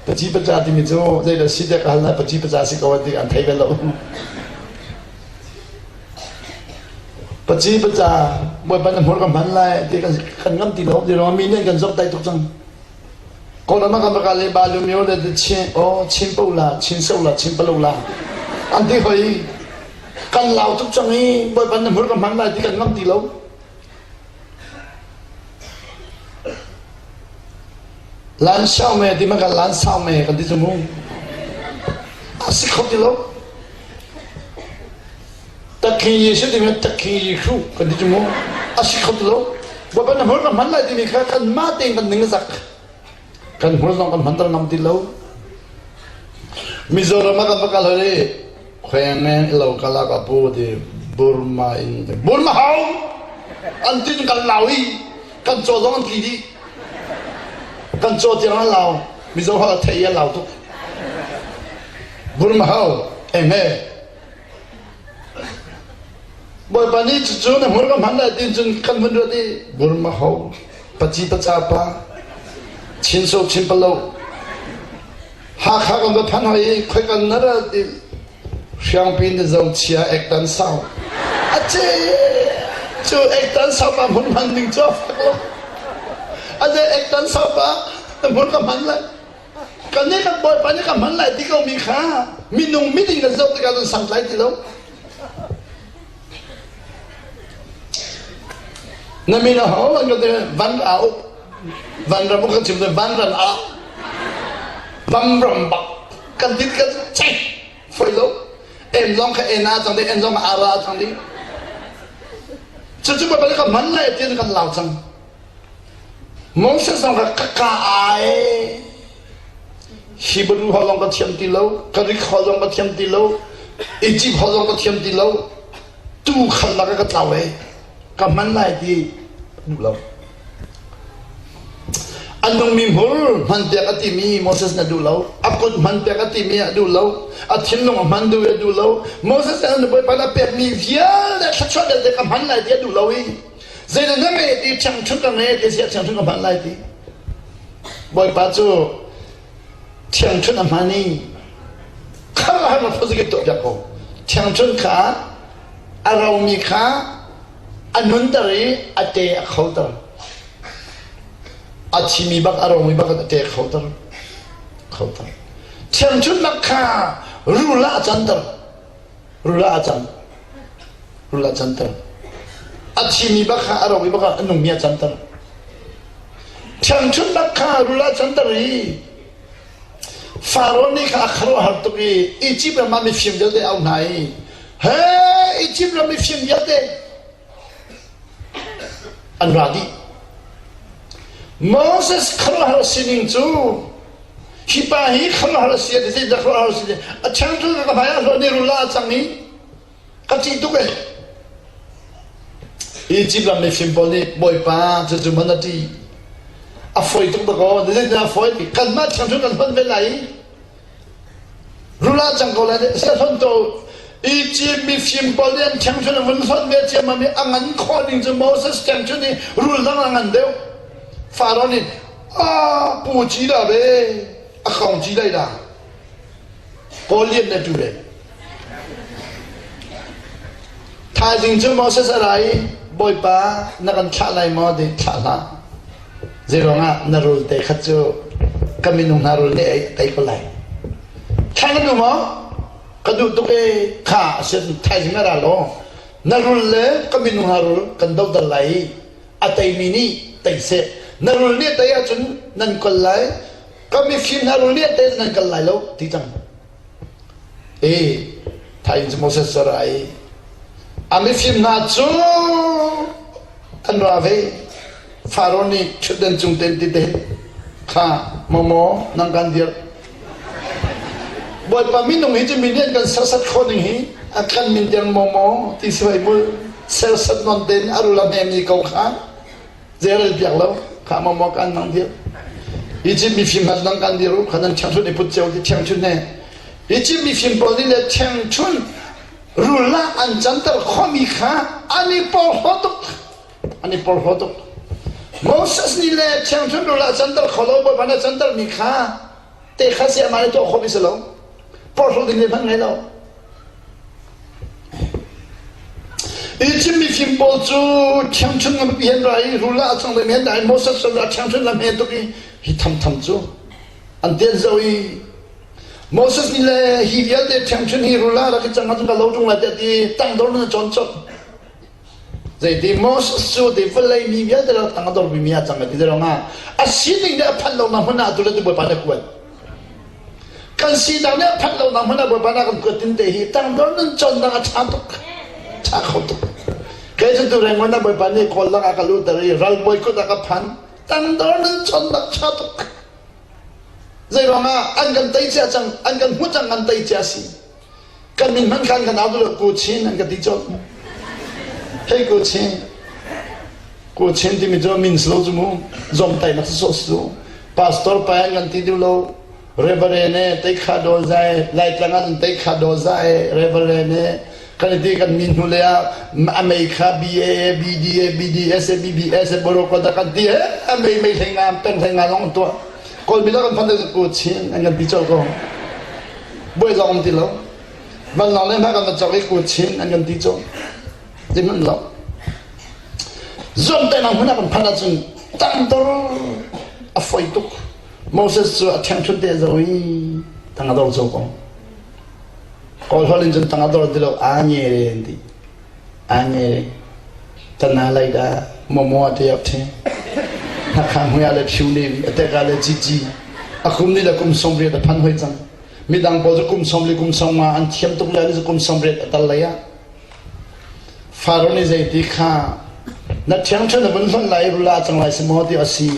paci paca timi cu zei dah si te ka hal na paci paca si ko an ti an thei bel lo paci paca bawipa na hmur ka hman lai ti kan kan ngam ti lo ti lo mi nih kan zok tai tuk cang Kawlram ah kan va kal i balu myo le chin aw chin po la chin so la chin palo la an ti hoi kan lau tuk cang i bawipa na hmur ka hman lai ti kan ngam ti lo lan sau me ti ma kan lan sau me kan ti cu mu a si kho ti lo takhi Jesuh timi takhi Jesuh kan ti cu mu a si kho ti lo Bawipa na hmur ka hman lai timi kha kan mah tein kan ning a zak kan hmur zong kan hmanter ngam ti lo Mizoram ah kan va kal hoi khuengeng ilo kala ka pu ti Burma in Burma hau an tin kan lau i kan caw zong an tli dih kan caw tiang an lau Mizo hal a thei i an lau tuk Burma hau eng he Bawipa nih cucu na hmur ka hman lai ti cun kan vun ruat i Burma ho paci paca pa chin so chin palo Hakha kan va phan hoi i khoi kan na ral ti hriangpi na zo chia ek tan sau a ce cu ek tan sau pa hmun hman ding cu a fak lo a ze ek tan sau pa na hmur ka hman lai Kan nih kan Bawipa nih ka hman lai ti ko mi kha minung miding kan zoh tikah cun santlai ti lo. Na min a ho an kan ti van a up van ram kan chim van ran a vam ram bak kan dit kan chai foi lo en zong kha en a cang ding en zong a ra cang ding cucu Bawipa nih ka hman lai ti kan lau cang Moses zong kha ka ka ai. Hebrew holh zong ka thiam ti lo, Greek holh zong ka thiam ti lo, Egypt holh zong ka thiam ti lo. Tu khal lak ka tlau e. Ka hman lai ti duh lo. A nungmi hmur hman piak a timi Moses na duh lo. A kut hman piak a timi a duh lo. A thinlung a hman duh a duh lo. Moses nih Bawipa na pekmi vialte thluachuah vialte ka hman lai ti a duh lo i Zeidah na ngei ti ṭhiangṭhunh ka ngei ti si ṭhiangṭhunh ka hman lai ti. Bawipa cu ṭhiangṭhunh a hman i kha har na phuzik tuah piak ko. Ṭhiangṭhunh kha a romi kha a nunter i a te a khoter. A thimi bak a romi bak a te a khoter. Khoter. Ṭhiangṭhunh bak kha rul ah a canter. Rul ah a cang. Rul ah canter. A thimi bak kha a romi bak kha a nungmi ah canter. Ṭhiangṭhunh bak kha rul ah canter i Faraoh nih kha a khuaruahhar tuk i Egypt ram ah mifim vialte a auh hna i he Egypt ram mifim vialte an ra dih. Moses khuaruahhar sining cu hi pa hi khuaruahhar a si a ti zeidah khuaruahhar a si a ṭhangṭhu ka hmai ah hlawh nih rul ah a cang i ka ṭih tuk e. Egypt ram mifim pawl nih Bawipa cucu man a ṭih a fawi tuk dakaw zeidah a fawi ti kanmah ṭhangṭhu kan hman ve lai i Rul ah cang ko lai sia hlonh to Egypt mifim pawl nih an ṭhengchun a vun hlonh ve ciammam i a ngan khawh ning cu Moses ṭhengchun i rul dang a ngan deuh. Faraoh nih a pu ci dah ve a kong ci lai dah kawl lian le tu le Thaizing cu Moses a ra i Bawipa na kan thlah lai maw ti thlah hlah Zeiruangah na rul te khat cu ka minung hna rul nih a tei ko lai. Thla na duh maw? Ka duh tuk e kha a si thaizing a ra law na rul le ka minung hna rul kan dohdal lai i a teimi nih tei seh. Na rul nih a tei ahcun nan kal lai, ka mifim hna rul nih a tei ahcun nan kal lai lo ti cang. E thaizing cu Moses a ra i a mifim hna cu an ra ve. Faro nih ṭhutdan cung ten ti te kha momo nang kan dir. Bawipa minung hi cu mi nih an kan serset khawh ning hi a kan min tiang momo ti si hoi mul serset non ten a rul a hmemi ko kha zeirel piak lo kha momo kan nang dir. Egypt mifim hat nang kan dir u kha nan ṭhiangṭhun i put cio ti ṭhiangṭhun he Egypt mifim pawl nih le ṭhiangṭhun rul ah an canter khawhmi kha an i porhlaw tuk an i porhlaw tuk Moses nih le thiangthunh rul ah canter kho lo Bawipa nih a cantermi kha te kha si amah nih tuah khawhmi si lo porhlaw ding hmanh ngei lo Egypt mifim pawl cu thiangthunh lampi hen ra i rul ah a cang deuhmi hen ra i Moses cu a thiangthunh lam he tuk i hi thamtham cu an tian zo i Moses nih le hi vialte ṭhiangṭhunh hi rul ah rak i cang ahcun ka lo ṭung lai tiah ti tangdor na cawn colh. Zeiti Moses cu ti vawlei mi vialte rak tang a dormi mi ah cang ti zerong ah a sining nih a phanh lonak hmun ah tu le tu Bawipa nih a kuat. Kan sinak nih a phanh lonak hmun ah Bawipa nih a kan kuat tin te hi tangdor nun cawnnak a ṭha tuk. Ṭha kho tuk. Kei cu tu Rangoon ah Bawipa nih kawl lak ah ka luhter i ralbawi kut ah ka phan. Tangdor nun cawnnak ṭha tuk. Zeiruangah an kan tei cia cang, an kan hmu cang an tei cia si. Kan min hmanh khan kan au duh lo Chin an ka ti colh. Hei ko Chin. Ko Chin timi cu min si lo cu mu. Zomtaihnak si sawh si cu. Pastor pa an kan ti duh lo. Reverend e tei kha do zai Laitlang ah tei kha do zai Reverend e kan ti kan min hnu le ah a mei kha B A A B D A B D S A B B S A boro ko da kan ti he a mei mei hlei nga pen hlei nga long tuah kawl mi kan phan ku chin an kan ti chol ko buai zong um ti lo vanlawng le hma kan va chok i ku chin an kan ti chol ti man lo zuam te nang hmun ah kan phan ahcun tangtor a foi tuk Moses cu a ṭhiangṭhunh te zo i tang a dor cho ko Kawl holh in cun tang a dor ti lo aa nge re an ti. Aa nge re. Tana lai da momo a te ap the. Hakha hmui ah le phiu ne a tek ah le cici. A kum ni le kum 80 a phan hoi cang. Midang pawl cu kum som le kum som nga an thiam tuk le an cu kum 80 a tal lei ah. Faro nih zeiti kha na ṭhiangṭhunh na vun hlonh lai rula cang lai si maw ti a si.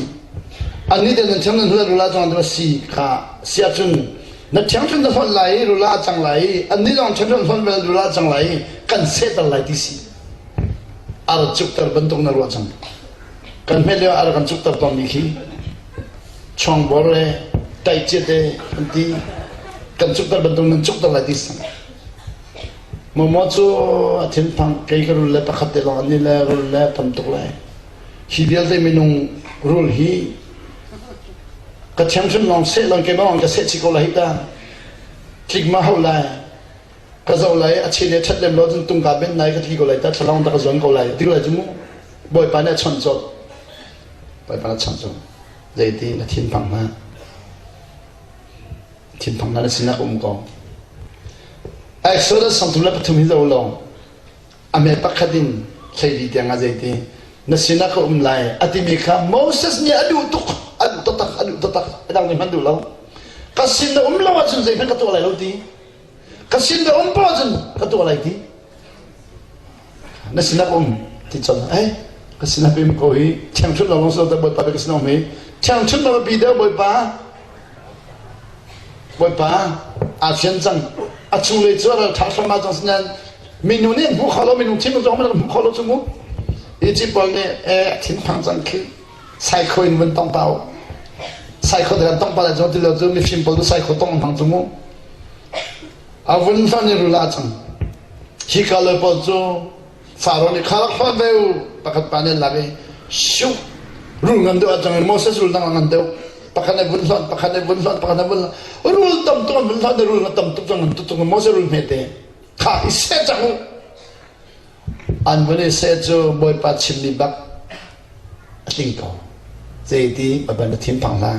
Annih te nan ṭhiang nan hlonh rula cang ti a si kha si ahcun na ṭhiangṭhunh na hlonh lai i rula cang lai i annih zong ṭhiangṭhunh hlonh ve rula cang lai i kan sehter lai ti si. A ra cukter bantuk na ruah cang. Kan hmet lio ah a ra kan cukter tawnmi khi chongbor le taihciat e an ti kan cukter bantuk nan cukter lai ti si. Momo cu a thinphang kei ka rul le pakhat te lawng an ni le rul le tam tuk lai. Hi vialte minung rul hi ka thiamhrim lawng seh lawng keimah lawng ka seh chih ko lai hi ta. Tlik ma hau lai. Ka zoh lai a che le ṭhat lem lo cun tung ka ben lai ka thi ko lai ta thlalawng ta ka zuan ko lai ti lai cu mu. Bawipa nih a chawnh colh. Bawipa nih a chawnh colh. Zeiti na thinphang hna. Thinphang na sinah ka um ko. Exodus 33 hi zo law a me pakhat in hleili tiang ah zeiti na sinah ka um lai a timi kha Moses nih a duh tuk a duh taktak a duh taktak a dang nih hmanh duh lo ka sin na um lo ahcun zeihmanh ka tuah lai lo ti ka sin na um poh ahcun ka tuah lai ti na sinah ka um ti cun eh. Ka sin ah pim ko hi ṭhiangṭhunh lo lawng si lo Bawipa ka sin um hi ṭhiangṭhunh lo biapi deuh Bawipa Bawipa aa fian cang a chunglei cu a ral ṭha hram ah cang sinain minung nih an hmu kho lo minung thinlung zong an hmu kho lo cu mu Egypt pawl nih e thinphang cang khi saikho in vun tong pau saikho te kan tong pa lai cu ti lo cu mifim pawl cu saikho tong hmang cu mu a vun hlan i rul ah cang hi ka le pawl cu Faro nih kha rak hlonh ve u pakhat pa nih an lak i shuh rul ngan deuh ah cang i Moses rul dang a ngan deuh pakhat nih vun hlonh pakhat nih vun hlonh pakhat nih vun hlonh rul tam tuk an vun hlonh i rul tam tuk cang ngan tuk tuk Moses rul hmete kha i seh cang u an vun i seh cu Bawipa chimmi bak a tling ko zeiti Bawipa na thinphang hlah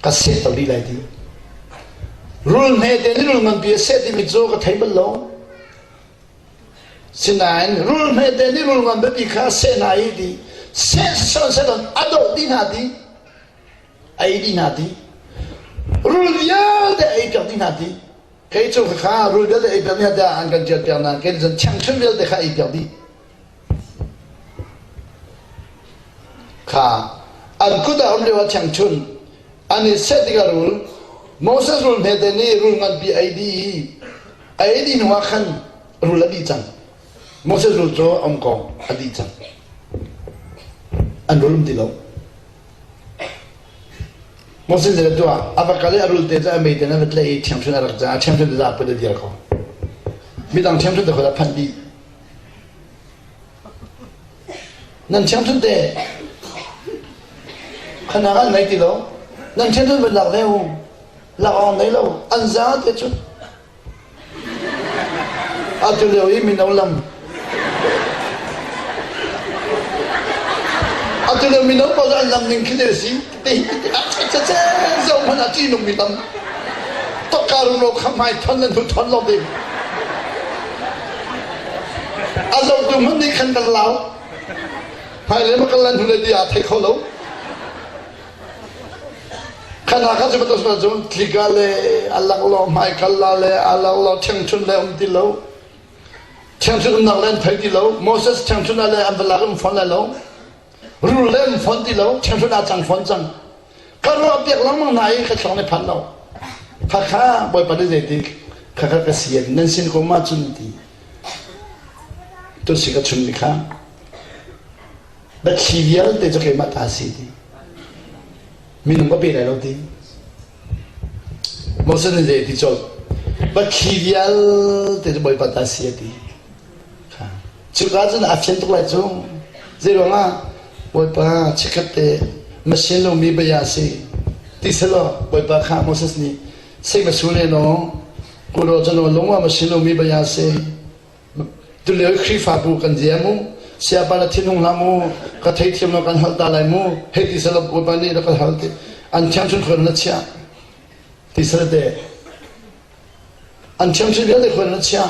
ka seh to dih lai ti rul hmete nih rul nganpi a seh timi cu ka thei bal lo Sinain rul hmete nih rul ngan biapi kha seh hna i ti seh siseh seh a doh dih hna ti ei dih hna ti rul vialte ei piak dih hna ti kei cu kha rul vialte ei piak dih hna tiah an kan ṭial piak nain kei cun ṭhiangṭhunh vialte kha ei piak dih kha an kut ah um lio ah ṭhiangṭhunh an i seh tikah rul Moses rul hmete nih rul nganpi ei dih i A ei dih hnuah khan rul a dih cang. Moses rul cu a um ko, a dih cang. An rul um ti lo. Moses nih tuah a va kal i a rul te cu a mei te a va tlaih i ṭhiangṭhunh a rak cang. A ṭhiangṭhunh te a put a dir ko. Midang ṭhiangṭhunh te kha a phanh dih. Nan ṭhiangṭhunh te khanak an ngei ti lo. Nan ṭhiangṭhunh van lak ve u. Lak awk nei lo. An za te cu. Atu lio i mino lam. Atu lio mino pawl an lam ning khi te si. Te te zo hmanh ah ṭihnung mi lam. Tokka rumro kha hmai thon le hnu thon lo ding. A zotu hmanh nih khan kan lau. Hmailei ma kal lan hnu le di aa thei kho lo. Khan Hakha cu bantuk cun tlika le a laklawh hmaikal la le a laklawh ṭhiangṭhunh le um ti lo. Ṭhiangṭhunh umnak le an thei ti lo. Moses ṭhiangṭhunh ah le an va lak um fawn lai lo. Rul le um fawn ti lo. Ṭhiangṭhunh ah cang fawn cang. Ka ruah piak lengmang hna i ka thlong nih phan lo. Khakha Bawipa nih zeitik khakha ka si nan sin ko ma cun ti. Tu si ka chun mi kha Biathli vialte cu keimah ta a si ti. Minung ka pe lai lo ti. Moses nih zei ti colh. Biathli vialte cu Bawipa ta a si a ti. Cuka cun a fian tuk lai cu. Zei ruangah Bawipa chikkhat te machine lomi bia a si. Ti selaw Bawipa kha Moses nih sei masule no kuro cano lungwa machine lomi bia a si. Tulio i Khrihfabu kan zia mu, siapa na thinhung hlah mu, ka theithiam lo kan hal ta lai mu, hei ti selaw Bawipa nih rak kan hal ti, an thiangchun khuan na chiah ti sel te. An thiangchun vialte khuan na chiah.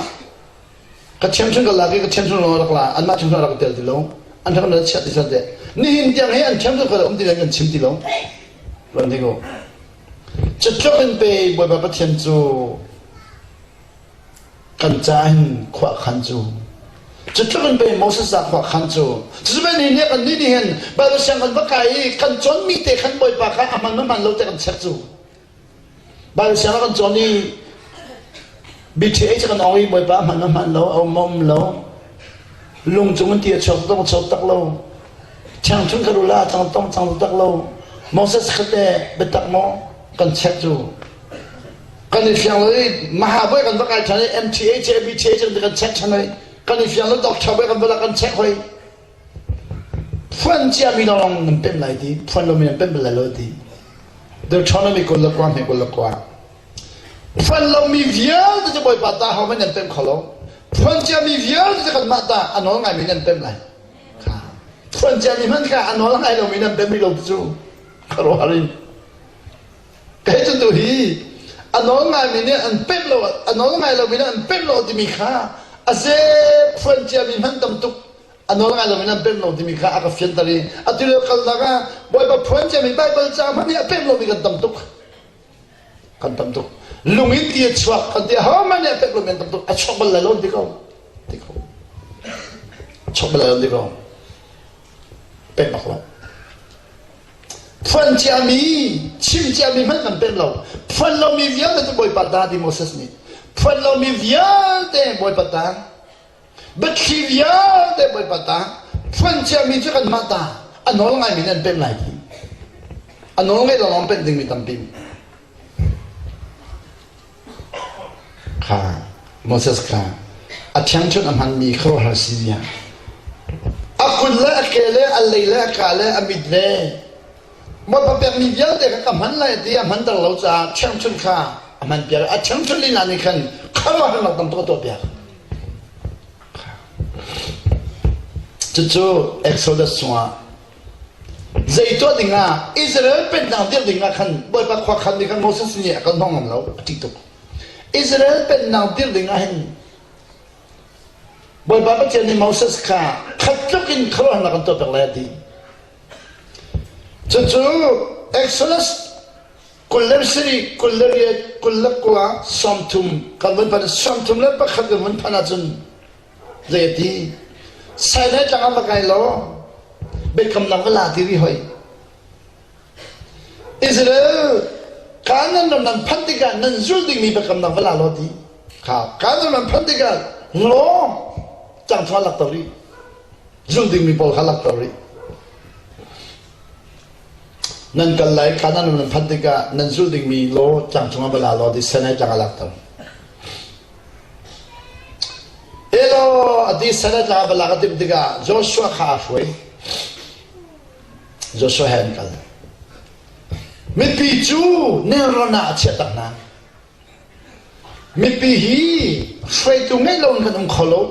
Ka thiangchun ka lak i ka thiangchun lawng rak la, anmah thiangchun rak tel ti lo. An thiangchun na chiah ti sel te. Nihin tiang hi an thiangchun khuan um ti lo kan chim ti lo. Ruan ding u. Cutluk in pe Bawipa Pathian cu kan ca hin khuakhan cu cutluk in pei Moses ah khuakhan cu cucu ni nih kan nih nih hin Bible siang kan va kai i kan cawnmi te khan Bawipa kha a hman hman lo te kan check cu Bible siang kan cawn i BTH kan ong i Bawipa a hman hman lo a um um lo lung cung in ti a chuak tong chuak tak lo thiangchun ka rula cang tong cang tak lo Moses khate biatak maw kan check cu kan i fiang lo i mahabawi kan va kai ṭhan i MTH ABTH kan kan check ṭhan hoi kan i fiang lo doctor bawi kan va kan check hoi phuan ciami lawng nan pemh lai ti phuan lomi nan pemh bal lai lo ti Deuteronomy 29 hme 29 phuan lomi vialte cu Bawipa ta ho man nan pemh kho lo phuan ciami vialte cu kanmah ta a nawl ngaimi nan pemh lai phuan ciami hmanh kha a nawl ngai lomi nan pemh rih lo cu khuaruahhar in Kei cu tu hi a nawl ngaimi nih an pemh lo a nawl ngai lomi nih an pemh lo timi kha a ze phuan ciami hmanh tam tuk a nawl ngai lomi nih an pemh lo timi kha a ka fianter i atu lio kalnak ah Bawipa phuan ciami Baibal ca hmanh nih a pemh lomi kan tam tuk kan tam tuk lung in ti a chuak kan ti ahohmanh nih a pemh lomi an tam tuk a chuak bal lai lo ti ko ti ko chuak bal lai lo ti ko. Pemh bak lo. Phuan ciami, chim ciami hmanh kan pemh lo. Phuan lomi vialte cu Bawipa ta ti Moses nih. Phuan lomi vialte Bawipa ta. Biathli vialte Bawipa ta. Phuan ciami cu kanmah ta. A nawl ngaimi nih an pemh lai ti. A nawl ngei lo lawng pemh dingmi tampi. Kha Moses kha a ṭhiangṭhunh a hmanmi khuaruahhar si zia. A kut le a ke le a lei le a ka le a mit le Bawipa pekmi vialte kha ka hman lai ti a hmanter lo caah ṭhiangṭhunh kha a hmanpiak. A ṭhiangṭhunh lila nih khan khuaruahharnak tam tuk a tuahpiak. Cucu Exodus chungah Zei tuah dingah Israel pennak dirh dingah khan Bawipa khua khan nih khan Moses nih a kan hnawh ngam lo a ṭih tuk. Israel pennak dirh dingah hin Bawipa Pathian nih Moses kha khat tluk in khuaruahnak an tuah pek lai a ti. Cucu Exodus 27, 28, 29, 30 kan vun phan 31 kan vun phan ahcun Zei a ti? Sinai tlang ah va kai law biakamnak va la ti rih hoi. Israel Kanaan ram nan phanh tikah nan zul dingmi biakamnak va la law ti. Kha Kanaan ram phanh tikah law cang chungah lakter rih. Zul dingmi pawl kha lakter rih. Nan kal lai Kanaan ram nan phanh tikah nan zul dingmi law tlang cungah va la law ti Sinai tlang ah lakter. Elaw a ti sal tla va lak a timh tikah Joshua kha a hruai. Joshua he an kal. Mipi cu nelrawn ah a chiah tak hna. Mipi hi hruaitu ngeih lo in kan um kho lo.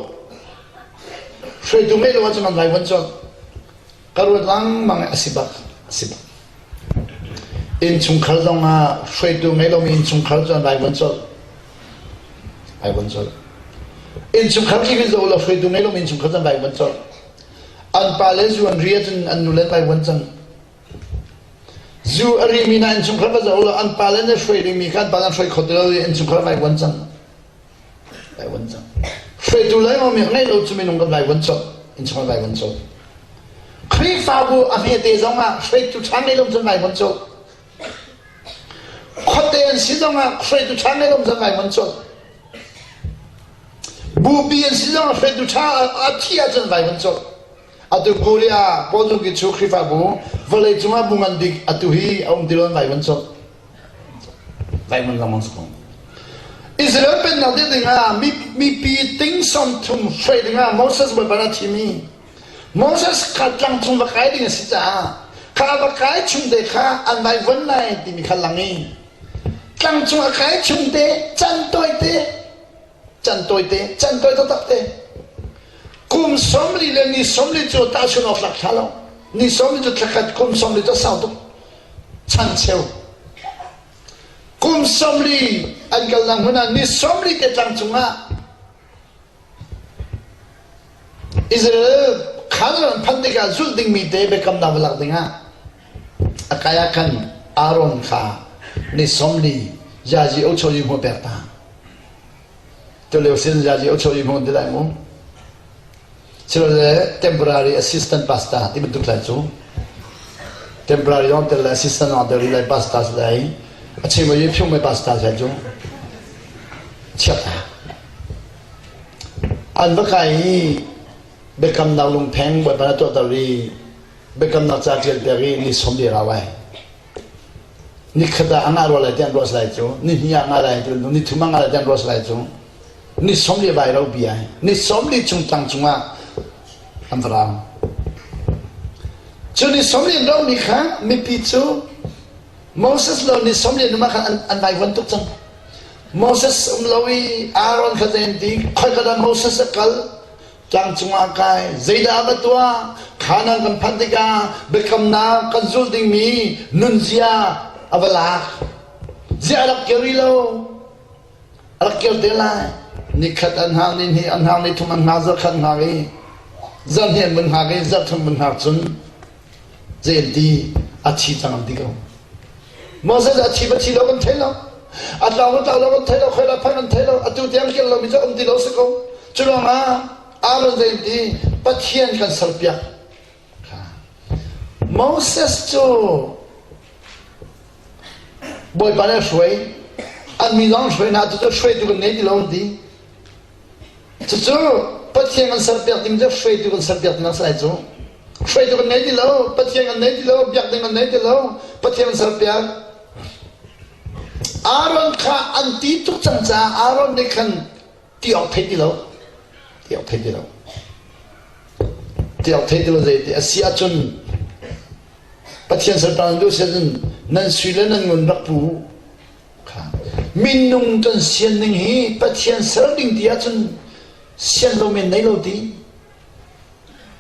Hruaitu ngeih lo ahcun an vaivuan colh. Ka ruat lengmang i a si bak, a si bak. Innchungkhar zong ah hruaitu ngei lomi innchungkhar cu an vaivuan colh. Vaivuan colh. Innchungkhar khi khi zoh law hruaitu ngei lomi innchungkhar cu an vaivuan colh. An pa le zu an ri ahcun an nu le an vaivuan cang. Zu a rimi hna innchungkhar va zoh law an pa le nih hruai dingmi kha an pa le an hruai kho ti lo i innchungkhar vaivuan cang. Vaivuan cang. Hruaitu le mi ngeih lo cu minung kan vaivuan colh. Innchungkhar vaivuan colh. Khrihfabu a hmete zong ah hruaitu ṭha ngei lo cun vaivuan colh. Khuate an si zong ah hruaitu ṭha ngei lo cun vaivuan colh. Bupi an si zong ah hruaitu ṭha a thi ahcun vaivuan colh. Atu Korea Paul Chu Khrihfabu vawlei cungah bu ngan bik atu hi a um ti lo vaivuan colh. Vaivuan lengmang si ko. Israel pennak ding dingah mipi ting 30 hruai dingah Moses Bawipa a thimi Moses kha tlang cung va kai ding a si caah kha va kai chung te kha an vaivuan lai timi kha lang i tlang cung a kai chung te can tawi te can tawi te can tawi taktak te kum 40 le ni 40 cu tahchun awk tlak thla lo ni 40 cu thlakhat kum 40 cu sau tuk chan cheu kum 40 an kalnak hmun ah ni 40 te tlang cungah Israel khan an phanh tikah zulh dingmi te biakamnak va lak dingah a kai ah khan Aaron kha ni 40 yazi ocho yi hmu pek ta. Tulio sin yazi ocho yi hmu ti lai mu. Silole temporary assistant pastor ti bantuk lai cu temporary zong tel le assistant zong tel lai pastor si lai a chim yi phiung mai pastor sai cu chiat an va kai i biakamnak lungpheng bawipa na tuahter i biakamnak ca ṭial piak i ni som li rau ai nikhat ah a ngah rua lai ti an ruah lai cu ni hnih ah ngah lai ti ni thum ah ngah lai ti an ruah lai cu ni 40 vai ro bi ai ni 40 chung tlang cungah an va rau cu ni 40 an ro mi kha mipi cu Moses lo ni 40 numa khan an, an vaivuan tuk cang Moses um lo i Aaron kha zei ti khoi ka dah Moses a kal tlang cungah kai zeidah va tuah Khanan kan phanh tikah biakamnak kan zulh dingmi nunzia a va lak zia a rak kiri lo a rak kir te lai nikhat an hang ni hnih an hang ni thum an hngak zarh khat hngak i zarh hnih an vun hngak i zarh thum vun hngak cun zei an ti a thi cang an ti ko Moses a thi ba thi lo kan thei lo a tlau ba tlau lo kan thei lo khoi la phan kan thei lo atu tiang kir lo mi cu um ti lo si ko cu ruangah Aaron zei an ti Pathian kan serpiak. Moses cu Bawipa nih a hruai. An mi zong hruai hna cu hruaitu kan ngei ti lo an ti. Cucu Pathian kan serpiak ding cu hruaitu kan serpiak ding a si lai cu. Hruaitu kan ngei ti lo, Pathian kan ngei ti lo, biak ding kan ngei ti lo, Pathian kan serpiak. Aaron kha an ti tuk cang caah Aaron nih khan ti awk thei ti lo. Ti awk thei ti lo. Ti awk thei ti lo zei ti a si ahcun Pathian serpiak nan duh si ahcun nan sui le nan ngun rak pu kha. Minung kan sian ning hi Pathian ser ding ti ahcun sian lo men nei lo ti.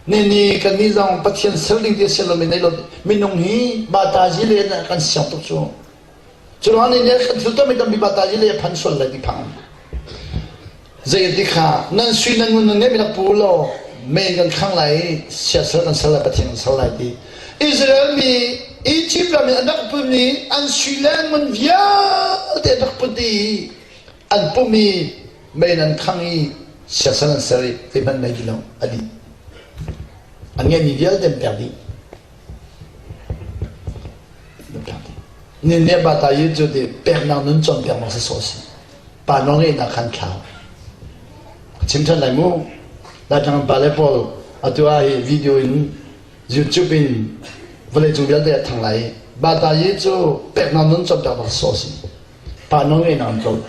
Ni ni kan nih zong Pathian ser ding ti sian lo men nei lo ti. Minung hi batazi le kan siang tuk cu. Cu ruang nih kan thil tuahmi tampi batazi le phan sual lai ti phang. Zei ti kha nan sui nan ngun nan ngeih mi rak pu law mei kan khang lai i siasal kan ser lai Pathian kan ser lai ti. Israel mi Egypt ram in an rak putmi an sui le an ngun vialte an rak put i an pum i mei an khang i siasal an ser i zeihmanh nei ti lo a dih. An ngeihmi vialte an pek dih. Nin nih bata yi cu ti peknak nun cawnpiak mak sawsawh si. Pa nawlngeihnak khan thlau. Chim ṭhan lai mu. Laitlang pa le pawl atu ah hi video in YouTube in vawleicung vialte a thang lai. Bata yi cu peknak nun cawnpiak mak sawsawh si. Pa nawlngeihnak an tlolh.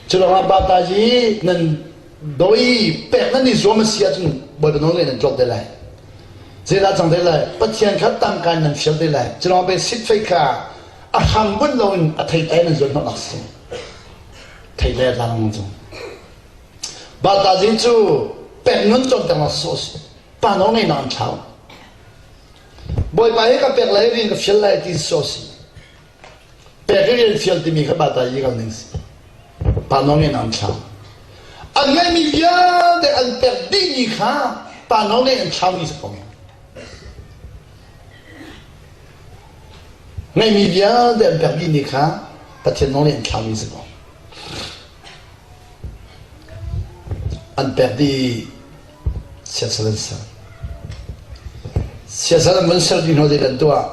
Cu lawngah bata yi nan doi pek nan i zuam a si ahcun Bawipa nawlngeih nan tlolh te lai. Zeidah cang te lai? Pathian kha tangka in nan fial te lai. Cu lawngah pe sitfei kha a hram bunh loin a theitlai nan zuan hnawhnak si. Theitlai a tlang cu. Bata zi cu pek nun cawnpiak nak sawh si. Pa nawlngeihnak an thlau. Bawipa hi ka pek lai rian ka fial lai ti sawh si. Pek i rian fial timi kha bata yi kal ning si. Pa nawlngeihnak an thlau. An ngeihmi vialte an pek dihmi kha pa nawlngeih an thlaumi si ko. Ngeihmi vialte an pek dihmi kha Pathian nawl nih an thlaumi si ko. An pek dih siasal an ser. Siasal an vun ser dih hnu zei an tuah.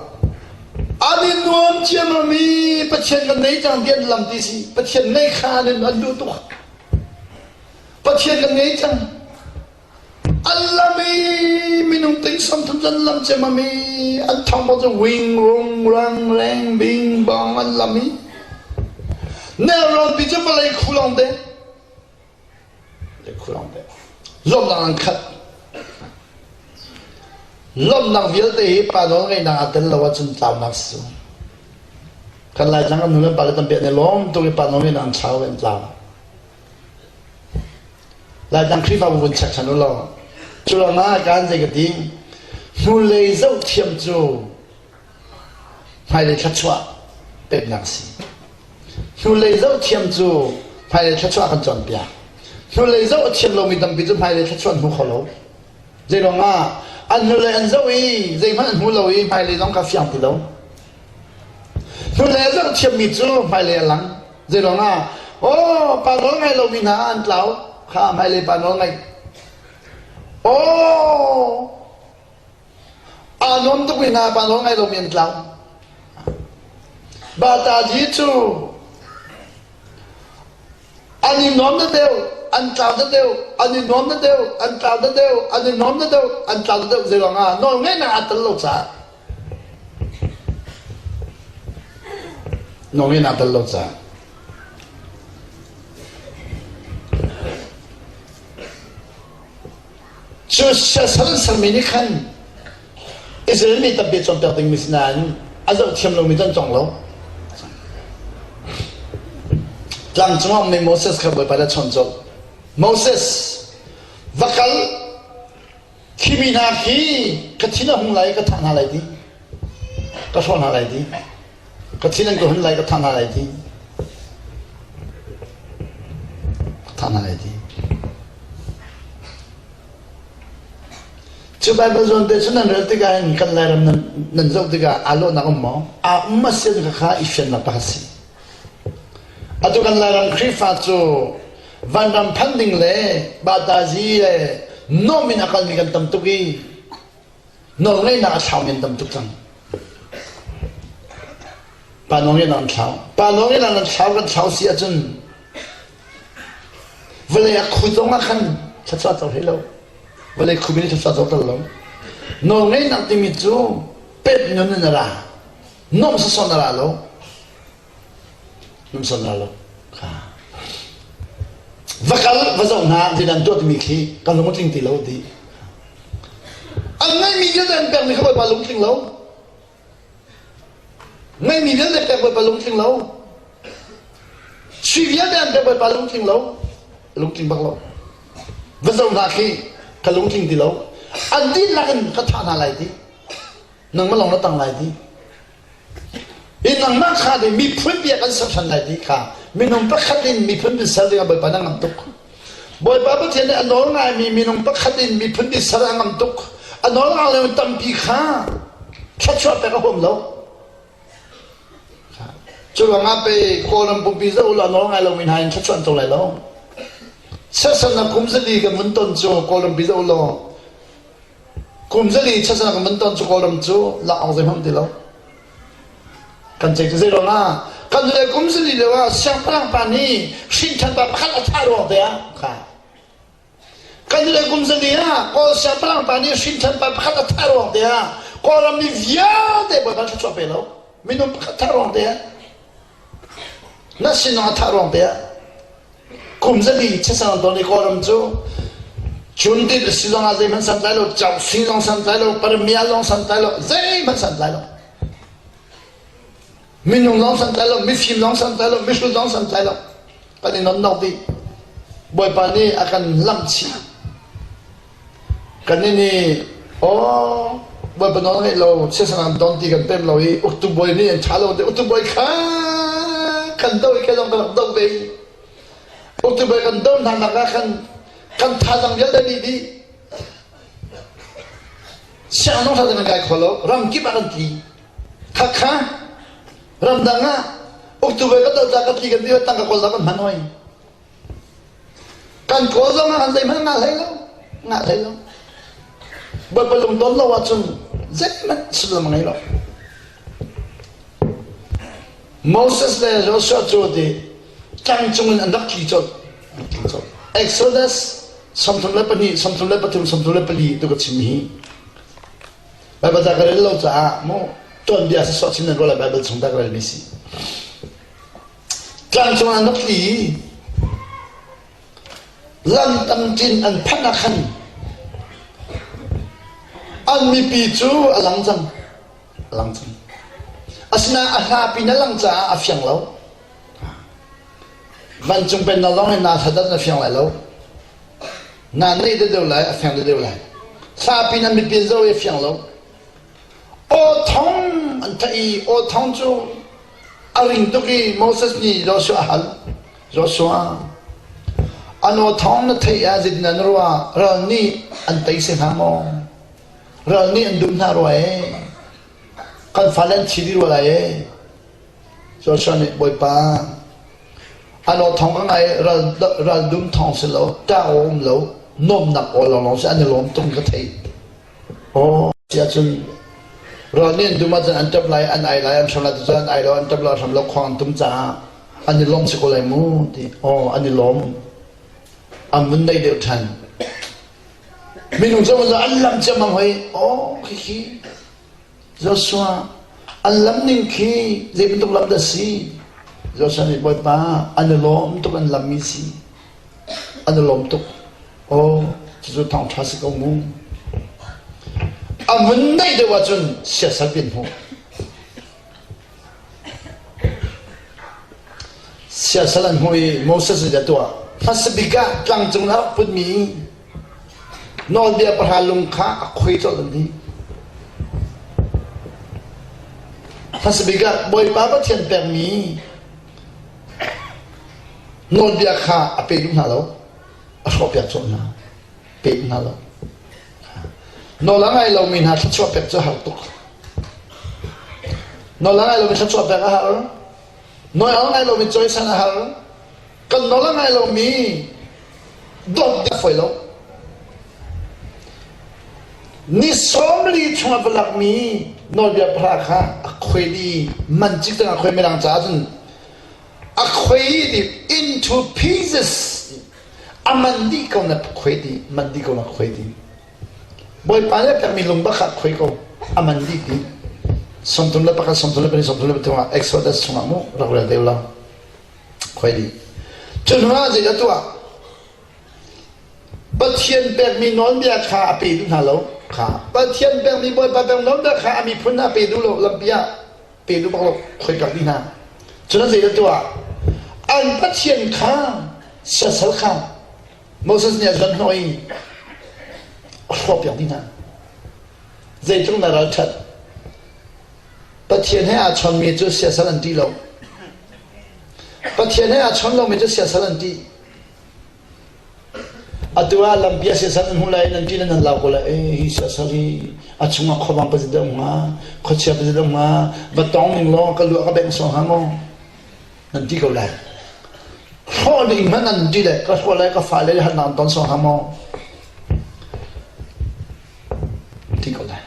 An i nuam ciammam i Pathian kan nei cang ti an lam ti si. Pathian nei kha an an duh tuk. Pathian kan ngei cang. An lam i minung ting 30 an lam ciammam i an thong bang cu wing rung rang reng bing bong an lam i nelrawn pi cu vawlei khu lawng te khu lawng te lawmhnak an khat lawmhnak vialte hi pa nawl ngeihnak aa tel lo ahcun tlaunak si kan laitlang kan nu le pa le tampi an i lawm tuk i pa nawl ngeihnak an thlau an tlau Laitlang Khrihfabu vun check ṭhan u law cu ruangah kaan zei ka ti hnulei zoh thiam cu hmailei thluachuah peknak a si. Hnulei zoh thiam cu hmailei thluachuah kan cawnpiak. Hnulei zoh a thiam lomi tampi cu hmailei thluachuah an hmu kho lo. Zei ruangah an hnulei an zoh i zeihmanh an hmu lo i hmailei zong kha fiang ti lo. Hnulei a zoh thiammi cu hmailei a lang. Zeiruangah? Aw, pa nawl ngai lomi hna an tlau. Kha hmailei pa nawl ngaih. Aw, aa nuam tukmi hna pa nawl ngai lomi an tlau. Bataji cu an i nuam da deuh, an tlau da deuh, an i nuam da deuh, an tlau da deuh, an i nuam da deuh, an tlau da deuh zeiruangah nawl ngeihnak aa tel lo caah. Nawlngeihnak aa tel lo caah. Cu siasal an sermi nih khan Israel mi tampi cawnpiak dingmi si nain a zoh thiam lomi cu an cawng lo. Tlang cungah ummi Moses kha Bawipa nih a chawn colh. Moses, va kal Khi mi hna khi ka thin a hung lai ka thah hna lai ti. Ka hrawh hna lai ti. Ka thin an ka hun lai ka thah hna lai ti. Ka thah hna lai ti. Cu Bible zawn te cu nan rel tikah hin kan Lairam nan, nan zoh tikah aa lawhnak um maw? Aa um a si kha kha i fiannak pakhat si. Atu kan Lairam Khrihfa cu vanram phan ding le batazi le nuam in a kalmi kan tam tuk i. Nawlngeihnak a thlau men tam tuk cang. Pa nawlngeihnak an thlau. Pa nawlngeihnak an thlau kan thlau si ahcun vawlei a khu zong ah khan thluachuah co hlei lo. Vawlei khu mi nih thluachuah co tal lo. Nawlngeihnak timi cu pet nun in a ra. Nuamh sawsawh na ra lo. Nuamh sawsawh na ra lo. Kha. Va kal va zoh hna ti nan tuah timi khi kan lung a tling ti lo ti. An ngeihmi vialte an pekmi kha Bawipa lungtling lo. Ngeihmi vialte pek Bawipa lungtling lo. Sui vialte an pek Bawipa lungtling lo. Lungtling bak lo. Va zoh hna khi ka lungtling ti lo. An dihlak in ka thah hna lai ti. Nangmah lawng na tang lai ti. I nangmah kha nih miphun bia kan ser ṭhan lai ti kha minung pakhat in miphun bi ser dingah Bawipa na ngam tuk. Bawipa Pathian nih a nawl ngaimi minung pakhat in miphun bi ser a ngam tuk. A nawl ngai lo tampi kha thluachuah pek a huam lo. Cu ruangah pei Kawlram pumpi zoh ulaw a nawl ngai lomi hna in thluachuah an co lai lo. Sersannak kum zali kan vun ton cu Kawlram pi zoh ulaw Kum zali chasana kan van ton cu Kawlram cu lak awk zeihmanh ti lo. Kan ceih cu zei ruangah kan le kum zali lio ah siangpahrang pa nih hrinṭhan pa pakhat a thah ruang te ah kha kan le kum zali ah Kawl siangpahrang pa nih hrinṭhan pa pakhat a thah ruang te ah Kawlram mi vialte Bawipa thluachuah pe lo minung pakhat thah ruang te ah na sinong a thah ruang te ah Kum zali chasang tawn i Kawlram cu chuntit a si zongah zeihmanh santlai lo, causi zong santlai lo, parmia zong santlai lo, zeihmanh santlai lo. Minung zong santlai lo, mifim zong santlai lo, mihrut zong santlai lo. Kan i nonnok dih. Bawipa nih a kan lamh chih. Kan nih aw Bawipa nawl ngeih lo siasan an ton ti kan pem lo i uktu bawi nih an ṭha lo ti uktu bawi kha kan do i kei zong ka rak do ve i uktu bawi kan do hna nak ah khan kan thazaang vialte nih dih siang zong ṭha kan kai kho lo ram kip ah kan tli khakha ramdang ah uktu bawi kan do ca ka tli kan ti tangka kawl kan hman hoi Kan kawl zong ah zeihmanh ngah hlei lo. Ngah hlei lo. Bawipa lungton lo ahcun zeihmanh sullam a ngei lo. Moses le Joshua cu ti tlang cung in an rak tli colh. An tli colh. Exodus 32, 33, 34 tu ka chim hi. Baibal ta ka rel lo caah mu tuanbia sawsawh chim nan ruah lai Baibal chung ta ka relmi si. Tlangcung ah an rak tli i lam tamṭin an phanh ah khan an mipi cu a lang cang. A lang cang. Asinain a hlapi na lang caah a fiang lo. Vancung pennak zong hi naa hlat a fiang lai lo. Naa neih deuh lai, a fiang deuh lai. Hlapi na mipi zoh i a fiang lo. Aw thong an theih i aw thong cu a ring tuk i Moses nih Joshua a hal. Joshua, an aw thong na theih ah zeitin na ruah? Ral nih an tei si hnga maw? Ral nih an dum hna rua ee. Kan fale an thi dih rua lai ee. Joshua nih Bawipa, an aw thong ka ngai ral, ral dum thong si lo, ṭah aw um lo, nuamhnak aw lawnglawng si an i lawm tung ka theih. Aw si ahcun rawl nih an dum ahcun an ṭap lai, an ai lai, an hram lai ti cun an ai lo, an ṭap lo, an hram lo, khuang an tum caah an i lawm si ko lai mu ti. Aw an i lawm. An vun nei deuh ṭhan. Minung cu an lam ciammam hoi. Aw khikhi Joshua an lam ning khi zei bantuk lam dah si? Joshua nih Bawipa an i lawm tuk an lammi si. An i lawm tuk. Aw, cucu thawngṭha si ko mu. A vun neih deuh ahcun siasal bin hmuh. Siasal an hmuh i Moses nih a tuah. Hmasa bik ah tlangcung a rak putmi nawlbia pahra lung kha a khoi colh an ti. Hmasa bik ah Bawipa Pathian pekmi nawlbia kha a pe duh hna lo. A hrawhpiak colh hna. Pe hna lo. Nawl a ngai lomi hna thluachuah pek cu a har tuk. Nawl a ngai lomi thluachuah pek a har. Nawl a ngai lomi cawisan a har. Kan nawl a ngai lomi dawt a fawi lo. Ni sawm. Ramli chungah va lakmi nawlbia pahra kha a khuai dih man cikcek a khuai mirang caah cun a khuai dih into pieces a man dih ko na khuai dih man dih ko na khuai dih Bawipa nih a pekmi lung bak kha khuai ko a man dih dih 31 34 33 ah Exodus chungah mu rak rel deuh lo khuai dih cu hnu ah zeidah tuah Pathian pekmi nawlbia kha a pe duh hna lo kha Pathian pekmi Bawipa pek nawlbia kha a miphun a pe duh lo lampi ah pe duh bak lo khoikak dih hna cun an zeidah tuah an Pathian kha siasal kha Moses nih a zuan hnawh i a hrawhpiak dih hna zeitluk na ralṭhat Pathian he aa chawnmi cu siasal an ṭih lo Pathian he aa chawn lomi cu siasal an ṭih Atu ah lampi a siasal nan hmuh lai nan ṭih nan lau ko lai. Eh, hi siasal hi a chungah khuavang pazit deuh hnga, khuachia pazit deuh hnga, va tong ning law ka luah ka bengh sawh hnga maw? Nan ti ko lai. Hrawh ding hmanh nan ti le ka hrawh lai ka fale le han ton sawh hnga maw? Ti ko lai.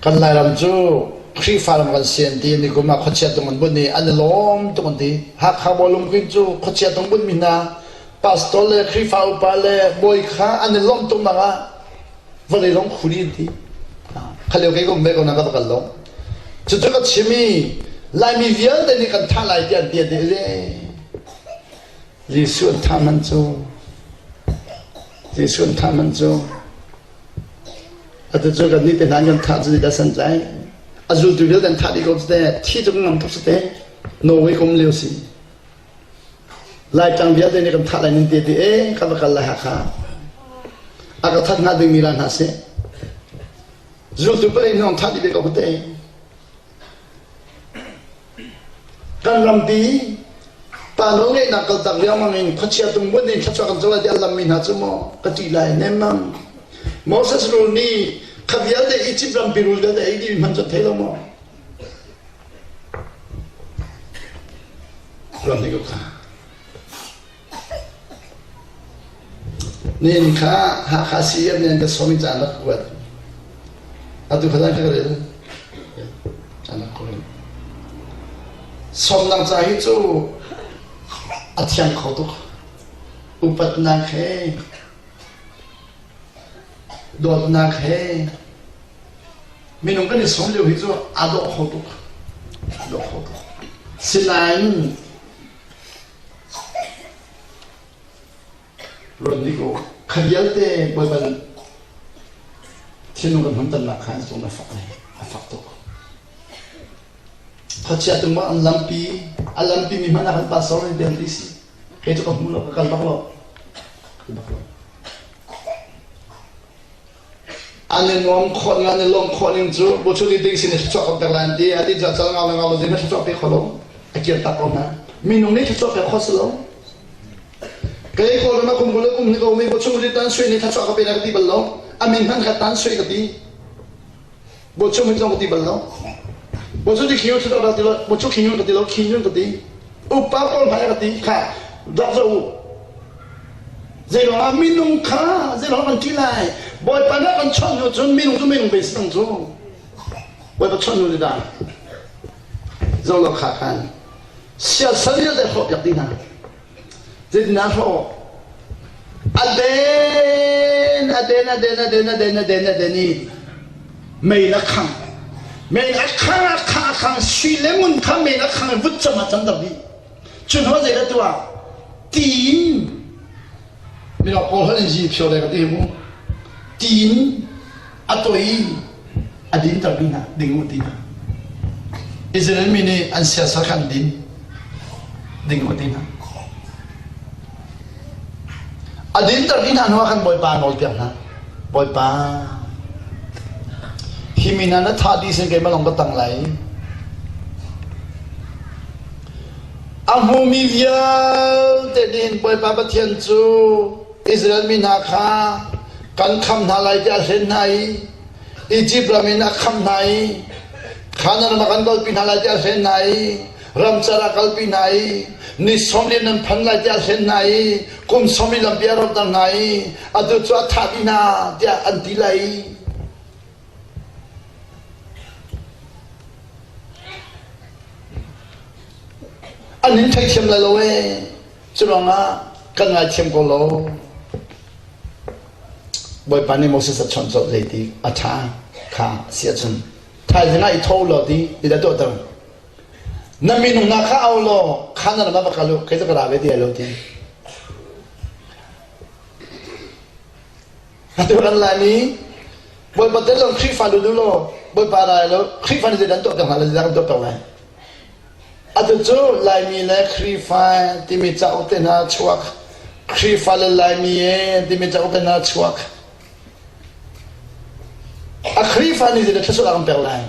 Kan Lairam cu Khrihfa ram kan si an ti. Nikum ah khuachia tung an bunh i an i lawm tuk an ti. Hakha bawlung queen cu khuachia tung bunhmi hna pastor le Khrihfa upa le bawi kha an i lawmh tuknak ah vawlei lawng khu dih an ti. Kha lio kei ka um ve ko na ka va kal lo. Cucu ka chim i Laimi vialte nih kan thah lai tiah an ti an ti. Jesuh an thah man cu Jesuh an thah man cu Atu cu kan nih te hna kan thah cu dah san tlai. A zultu vialte an thah dih ko te thi cu ngam tuk si te. Norway kum lio si. Laitlang vialte nih kan thah lai nin te ti e ka va kal lai Hakha. A ka that hnga ding mi ra hna seh. Zultu palei hnong thah dih ve ko te. Kan rampi pa nawlngeihnak kaltak riangmang in khuachia tungbun in thluachuah kan co lai tiah a lammi hna cu maw ka ṭih lai nemmang. Moses rul nih kha vialte Egypt rampi rul vialte ei dih hmanh cu thei lo maw? Ruat hnik kha. Nihin kha Hakha CM nih an ka sawm i ca an rak kuat. Atu kha zan ka rel. Ca an rak kuat. Sawmnak ca hi cu a thiang kho tuk. Upatnak he, dawtnak he, minung kan i sawm lio hi cu aa dawh kho tuk. Aa dawh kho tuk. Sinain Ruat bik u. Kha vialte Bawipa thinlung kan hmuntannak kha cung a fak a fak tuk. Khuachia tung an lampi a lampi mi hmanh ah kan pastor in bel ti si. Kei cu ka hmu lo ka kal bak lo. Kal bak lo. An i nuam khawh ning an i lawmh khawh ning cu buchun i ding sin i thluachuah kan pek lai an ti. A ti cal ngau le ngau lo zei thluachuah pe kho lo. A kir tak ko hna. Minung nih thluachuah pek kho si lo. Kei Kawlram ah kum 20 le kum hnih ko mi buchung ri tan sui nih thluachuah ka pe lai ka ti bal lo. A min hmanh kha tan sui ka ti. Buchung hi zong ka ti bal lo. Buchung ti khiu thluachuah ka ti lo. Buchung khiu ka ti lo. Khiu ka ti. Upa pawl hmai ka ti. Kha rak zo u. Zeiruangah minung kha zeiruangah kan ṭih lai? Bawipa nih a kan chawnh hnu cun minung cu minung pe si cang cu. Bawipa chawnh hnu dah zolo kha khan siasal vialte hrawhpiak dih hna. Zeitindah hrawh? A den, a den, a den, a den, a den, a den, a den i mei a khang. Mei a khang, a khang, a khang, sui le ngun kha mei a khang i vutcam ah canter dih. Cun ho zei dah tuah? Tiin mino kawl holh in zi phio le ka ti mu. Tiin a toi a dinter mi hna ding u ti hna. Israel mi nih an siasal kha an din ding u ti hna. A dinter mi hna hnu ah khan Bawipa nawl piak hna. Bawipa hi mi hna na thah dih sin keimah lawng ka tang lai. A hmumi vialte nih Bawipa Pathian cu Israel mi hna kha kan khamh hna lai tiah a hlen hna i Izipt ram in a khamh hna i Kanaan ram ah kan dolpi hna lai tiah a hlen hna i. Ramcar ah kalpi hna i ni sawmlian nan phan lai tiah a hlen hna i kum sawmi lampi a rawhter hna i atu cu a thah dih hna tiah an ti lai. An in theithiam lai lo ee. Cu ruangah kan ngaithiam ko lo. Bawipa nih Moses a chawnh colh zeiti a ṭha kha si ahcun thaizing ah i tho law ti ti dah tuahter. Na minung hna kha au law kha na ram ah va kal u kei cu ka ra ve ti ai lo ti. Atu kan Laimi Bawipa tel lo Khrihfa lu lu law Bawipa ra lo Khrihfa nih zeidah an tuah piak hna lai zeidah kan tuah piak lai. Atu cu Laimi le Khrihfa timi cauk te hna chuak Khrihfa le Laimi e timi cauk te hna chuak a Khrihfa nih zeidah thluachuah kan pek lai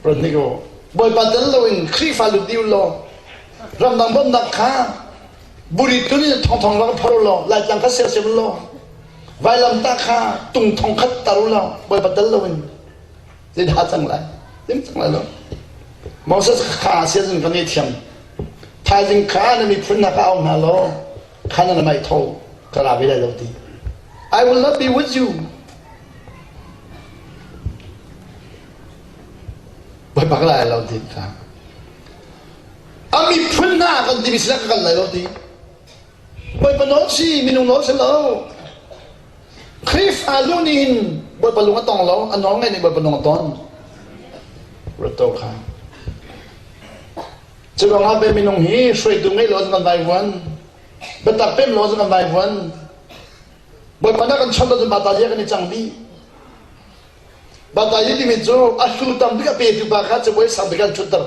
Rodney ko Bawipa tel loin Khrihfa lut dih law ramdang bawmhnak kha buri tun in thongthong rak phor law Laitlang kha sersiam law vailamtah kha tung thong khat tar law Bawipa tel loin zeidah cang lai dim cang lai lo Moses kha siazin kan i thiam thaizing kha na miphun hna kha au hna law kha na mai tho ka ra ve lai lo ti I will not be with you Bawipa ka lai lo ti kha a miphun hna kan timi sinah ka kal lai lo ti Bawipa nawl si minung nawl si lo Khrihfa lu nih hin Bawipa lung a tong lo a nawl ngai nih Bawipa lung a ton Ruat kha cu ruangah pe minung hi hruaitu ngei lo kan vaivuan biatak pem lo kan vaivuan Bawipa na kan chawnh lo cun bata zia kan i cang dih bata yi timi cu a hlu tam bik a petu pa kha cabuai sang bik an ṭhutter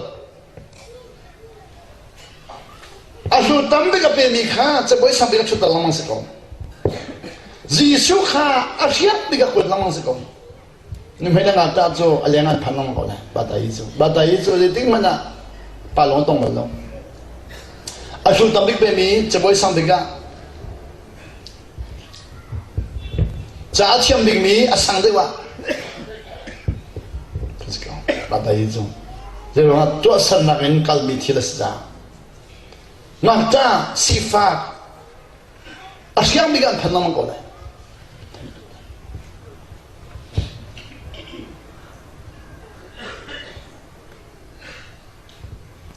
A hlu tam bik a pemi kha cabuai sang bik a ṭhutter lengmang si ko. Jesuh kha a hriat bik a kuat lengmang si ko. Nuhmei le ngakṭah cu a leng an phan lengmang ko lai. Bata yi cu. Bata yi cu zeitik hmanh ah pa lawng tong bal lo. A hlu tam bik pemi cabuai sang bik ah ca a thiam bikmi a sang deuh ah bata yi cu zeiruangah tuahsernak in kalmi thil a si caah ngakṭah sifak a hriang bik an phan lengmang ko lai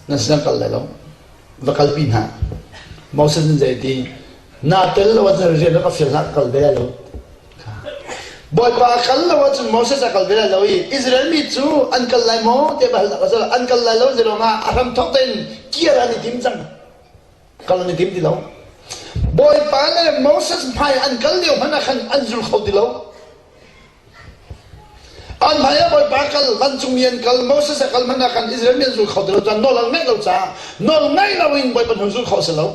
na sinah kal lai lo va kalpi hna Moses nih zei ti na tel lo ahcun rian rak ka fial hlah ka kal ve lai lo Bawipa kal lo ahcun Moses a kal ve lai lo i Israel mi cu an kal lai maw tiah hal an kal lai lo zirong ah a hram thawk tein kir an i tim cang kal an i tim ti lo Bawipa le Moses hmai an kal lio hmanh ah khan an zul kho ti lo An hmai ah Bawipa kal, vancungmi an kal, Moses a kal hmanh ah khan Israel mi an zul kho ti lo caan nawl an ngaih lo caah nawl ngaih loin Bawipa hnu zul khawh a si lo.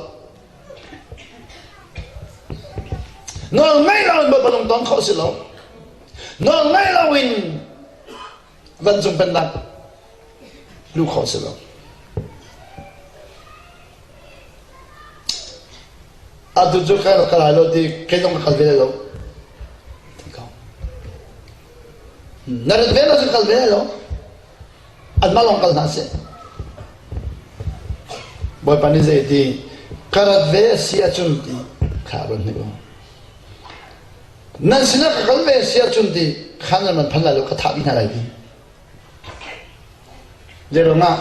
Nawl ngaih loin Bawipa lung ton khawh a si lo. Nawl ngaih loin vancung pennak luh khawh a si lo. Atu cu ka ka lai lo ti kei zong ka kal ve lai lo. Ti ko. Na rat ve lo cu kal ve lai lo. Anmah lawng kal hna seh. Bawipa nih zei ti ka rat ve a si ahcun ti kha a run hnik u. Nan sinah ka kal ve a si ahcun ti kha nan man phan lai lo ka thah dih hna lai ti. Zeiruangah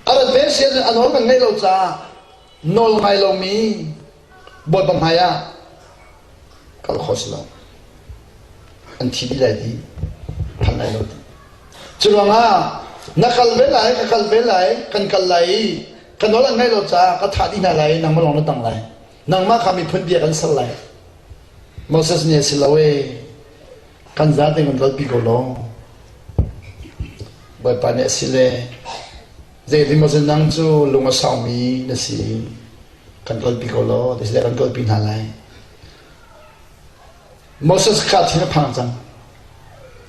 a rat ve si ahcun a nawl kan ngeih lo caah nawl ngai lomi Bawipa hmai ah kal khawh si lo. An thi dih lai ti, phan lai lo ti. Cu ruangah na kal ve lai, ka kal ve lai, kan kal lai i ka nawl an ngaih lo caah ka thah dih hna lai i nangmah lawng na tang lai. Nangmah kha miphun bia kan ser lai. Moses nih a si lo ee. Kan zate kan kalpi ko law. Bawipa nih a si le zeitin maw nang cu lung a saumi na si kan kalpi ko law ti le kan kalpi hna lai. Moses kha thin a phang cang.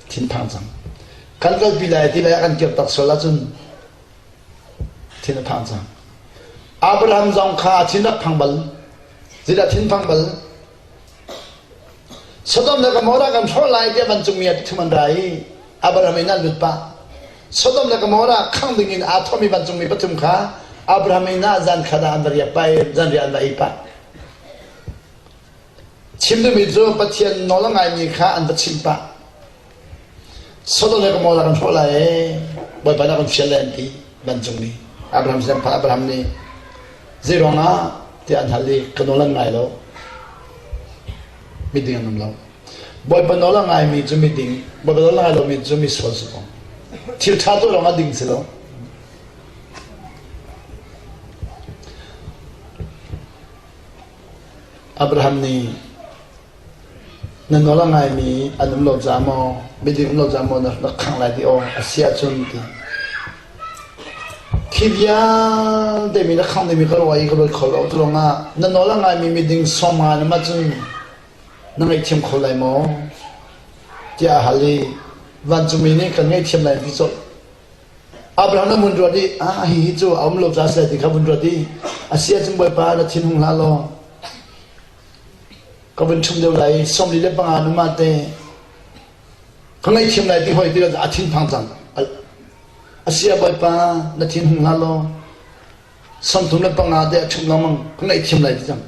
Thin phang cang. Kan kalpi lai ti lai kan kir tak sual ahcun thin a phang cang. Abraham zong kha thin a phang bal. Zeidah thin phang bal? Sodom le Gomorrah kan hrawh lai tiah vancungmi ah thum an ra i Abraham inn ah lut pah. Sodom le Gomorrah khang dingin aa thawhmi vancungmi pathum kha Abraham inn ah zan khat ah an va riak pah i zanriah an va ei pah. Chim duhmi cu Pathian nawl a ngaimi kha an va chimh pah. Sodom le Gomorrah kan hrawh lai ee, Bawipa nih a kan fial lai an ti vancungmi. Abraham sin Abraham nih zei ruangah tiah an hal i ka nawl an ngai lo. Miding an um lo. Bawipa nawl a ngaimi cu miding, Bawipa nawl a ngai lomi cu misual si ko. Thil ṭha tuah lawng ah ding si lo. Abraham nih na nawl a ngaimi an um lo caah maw, miding um lo caah maw na rak khangh lai ti aw a si ahcun ti. Khi vialte mi na khangh dingmi ka ruah i ka ruat kho lo. Cu ruangah na nawl a ngaimi miding 50 na mah cun na ngaihthiam kho lai maw? tiah a hal i vancungmi nih kan ngaihthiam lai an ti colh. Abraham na vun ruat i ah hihi cu a um lo ca si lai ti kha vun ruat i a si ahcun Bawipa na thinhung hlah law ka vun ṭhum deuh lai i 45 numa te ka ngaihthiam lai ti hoi ti a thinphang cang. A si ah Bawipa na thinhung hlah law 35 te a ṭhumh lengmang ka ngaihthiam lai ti cang.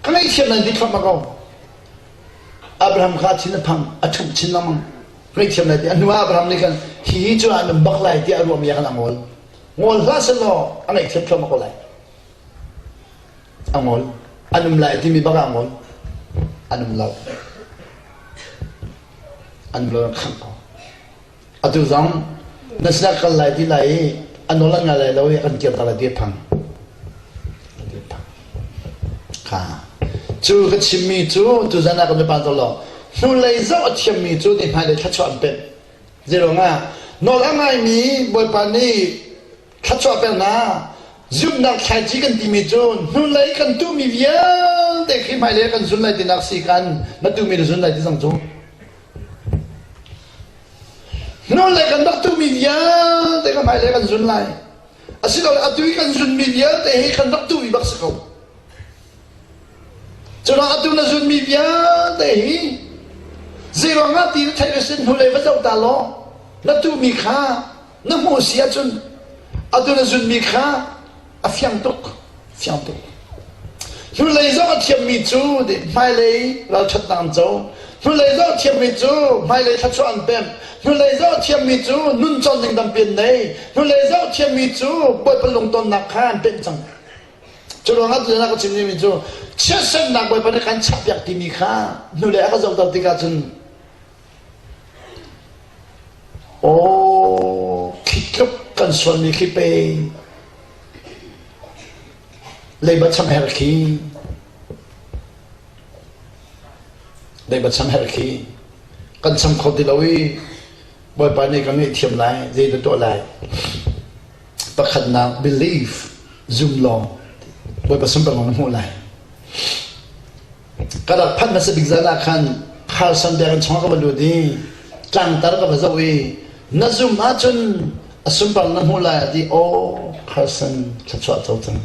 Ka ngaihthiam lai ti thluahmah ko. Abraham kha thin a phang a ṭhumh chin lengmang. Ngaihthiam lai ti a hnu ah Abraham nih khan hihi cu an um bak lai tiah a ruahmi ah khan a ngol. Ngol hlah sehlaw a ngaihthiam thluahmah ko lai. A ngol. An um lai timi bak ah a ngol. An um lo. An um lo an khangh ko. Atu zong na sinah kal lai ti lai i a nawl an ngai lai lo i a kan kirter lai ti a phang. Kha. Cu ka chimmi cu tuzan ah kan biapa to lo. Hnulei zoh a thiammi cu ni hmailei thluachuah an pemh. Zeiruangah nawl a ngaimi Bawipa nih thluachuah pek hna. Zumhnak thlaici kan timi cu hnulei kan tuhmi vialte khi hmailei kan zun lai tinak si kan na tuhmi na zun lai ti zong cu Hnulei kan rak tuhmi vialte kan hmailei kan zun lai. Asilole atu i kan zunmi vialte hi kan rak tuhmi bak si ko. Cunak atu na zunmi vialte hi zeiruangah ti na theih ve sin hnulei va zoh ta law na tuhmi kha na hmuh si ahcun atu na zunmi kha a fiang tuk fiang tuk hnulei zong a thiammi cu hmailei ralṭhatnak an co hnulei zong a thiammi cu hmailei thluachuah an pemh hnulei zong a thiammi cu nun cawn ding tampi an nei hnulei zong a thiammi cu bawipa lungtonnak kha an pemh cang cu ruangah tutan ah ka chim dingmi cu chiatsernak bawipa nih kan chahpiak timi kha hnulei a ka zohter tikah cun Aw, khi tluk kan sualmi khi pe leiba cham herh khi leiba cham herh khi kan cham kho ti lo i Bawipa nih kan ngaihthiam lai zei dah tuah lai pakhatnak belief zum law Bawipa sunparnak na hmuh lai Ka rak phanh hmasa bik zan ah khan Carson biakinn chungah ka va lut i tlangtar ka va zoh i na zum ahcun a sunpar na hmuh lai a ti aw Carson thluachuah co cang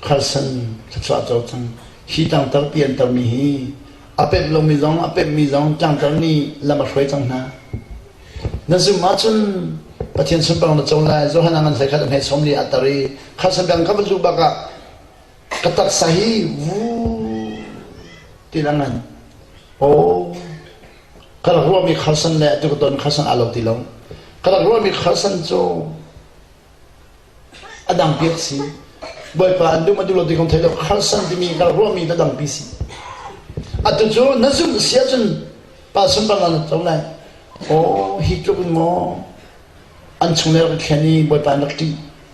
Carson thluachuah co cang hi tlangtar pi an tarmi hi a pemh lomi zong a pemhmi zong tlangtar nih lam a hruai cang hna na zum ahcun Pathian sunpar na co lai Johan a ngan hlei khat a hme som li a tar i Carson biakinn ka va luh bak ah Ka taksa hi vuu ti na ngan. Aw, ka rak ruahmi kharsan le atu ka ton kharsan aa lo ti lo. Ka rak ruahmi kharsan cu a dangpi a si. Bawipa an duh ma duh lo ti kong thei lo. Kharsan timi ka rak ruahmi a dangpi si. Atu cu na zumh si ahcun pa sunpar na co lai. Aw, hi tluk in maw an chung le rak i thlen i Bawipa an rak ṭih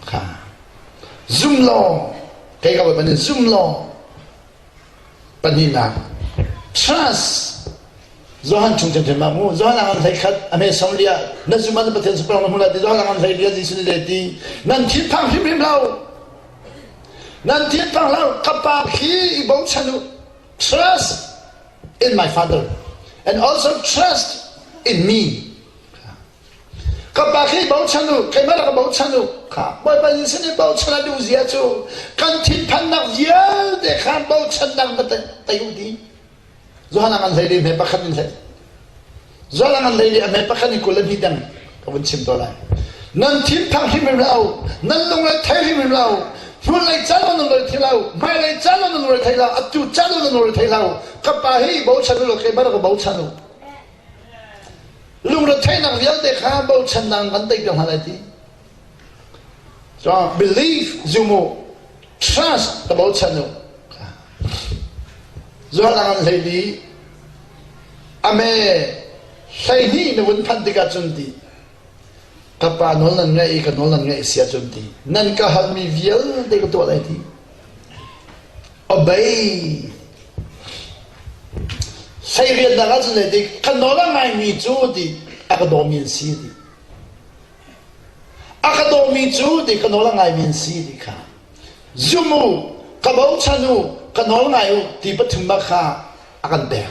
kha. Zum law, kei ka Bawipa nih zum law. Pahnihnak, trust. Johan chung chan ma mu Johan ang hlei khat a me som lia na zum an Pathian suprang na hmu lai ti Johan ang hlei lia Jesuh nih ti nan thin phang hrimhrim lo nan thin phang lo ka pa khi i bochan u trust in my father and also trust in me Ka pa khi bochan u, keimah rak bochan u. Kha Bawipa Jesuh nih bochan a duh zia cu kan thinphannak vialte kha bochannak na tei u ti. Johan an hlei he pakhat in hlei. Zual ngan lei nih a hme pakhat in 22 dang ka vun chim to lai. Nan thinphang hrimhrim lo, nan lungre thei hrimhrim lo, hnulei caan nan lungre thei lo, hmailei caan nan lungre thei lo, atu caan nan lungre thei lo. Ka pa hi bochan u law keimah ka bochan u. Lungre theihnak vialte kha bochannak kan tei piak hna lai ti. So believe zum u, trust ka bochan u. Zual ngan hlei li ame 12 na vun phanh tikah cun ti ka pa nawl nan ngaih i ka nawl nan ngaih si ahcun ti nan ka halmi vialte ka tuah lai ti obey hleiriatnak ahcun le ti ka nawl a ngaimi cu ti a ka dawmi an si ti a ka dawmi cu ti ka nawl a ngaimi an si ti kha zum u ka bochan u ka nawl ngai u ti pathum bak kha a kan pek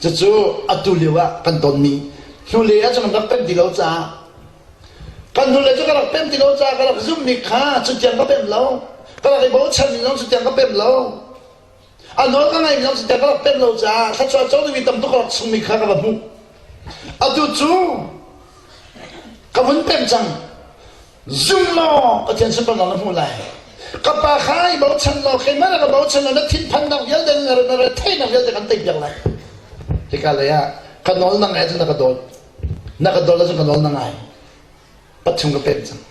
cucu atu lio ah kan tonmi hnulei ah cun kan rak pem ti lo caah kan hnulei cu ka rak pem ti lo caah ka rak zumhmi kha cutiang ka pem lo ka rak i bochanmi zong cutiang ka pem lo a nawl ka ngaimi zong cutiang ka rak pem lo caah thluachuah co dingmi tam tuk ka rak sungmi kha ka va hmuh atu cu ka vun pem cang Zum law Pathian sunparnak na hmuh lai. Ka pa kha i bochan law keimah na ka bochan law na thinphannak vialte na na retheihnak vialte kan tei piak lai. Hika lei ah ka nawl na ngai cun na ka dawt. Na ka dawt ahcun ka nawl na ngai. Pathian ka pek cang.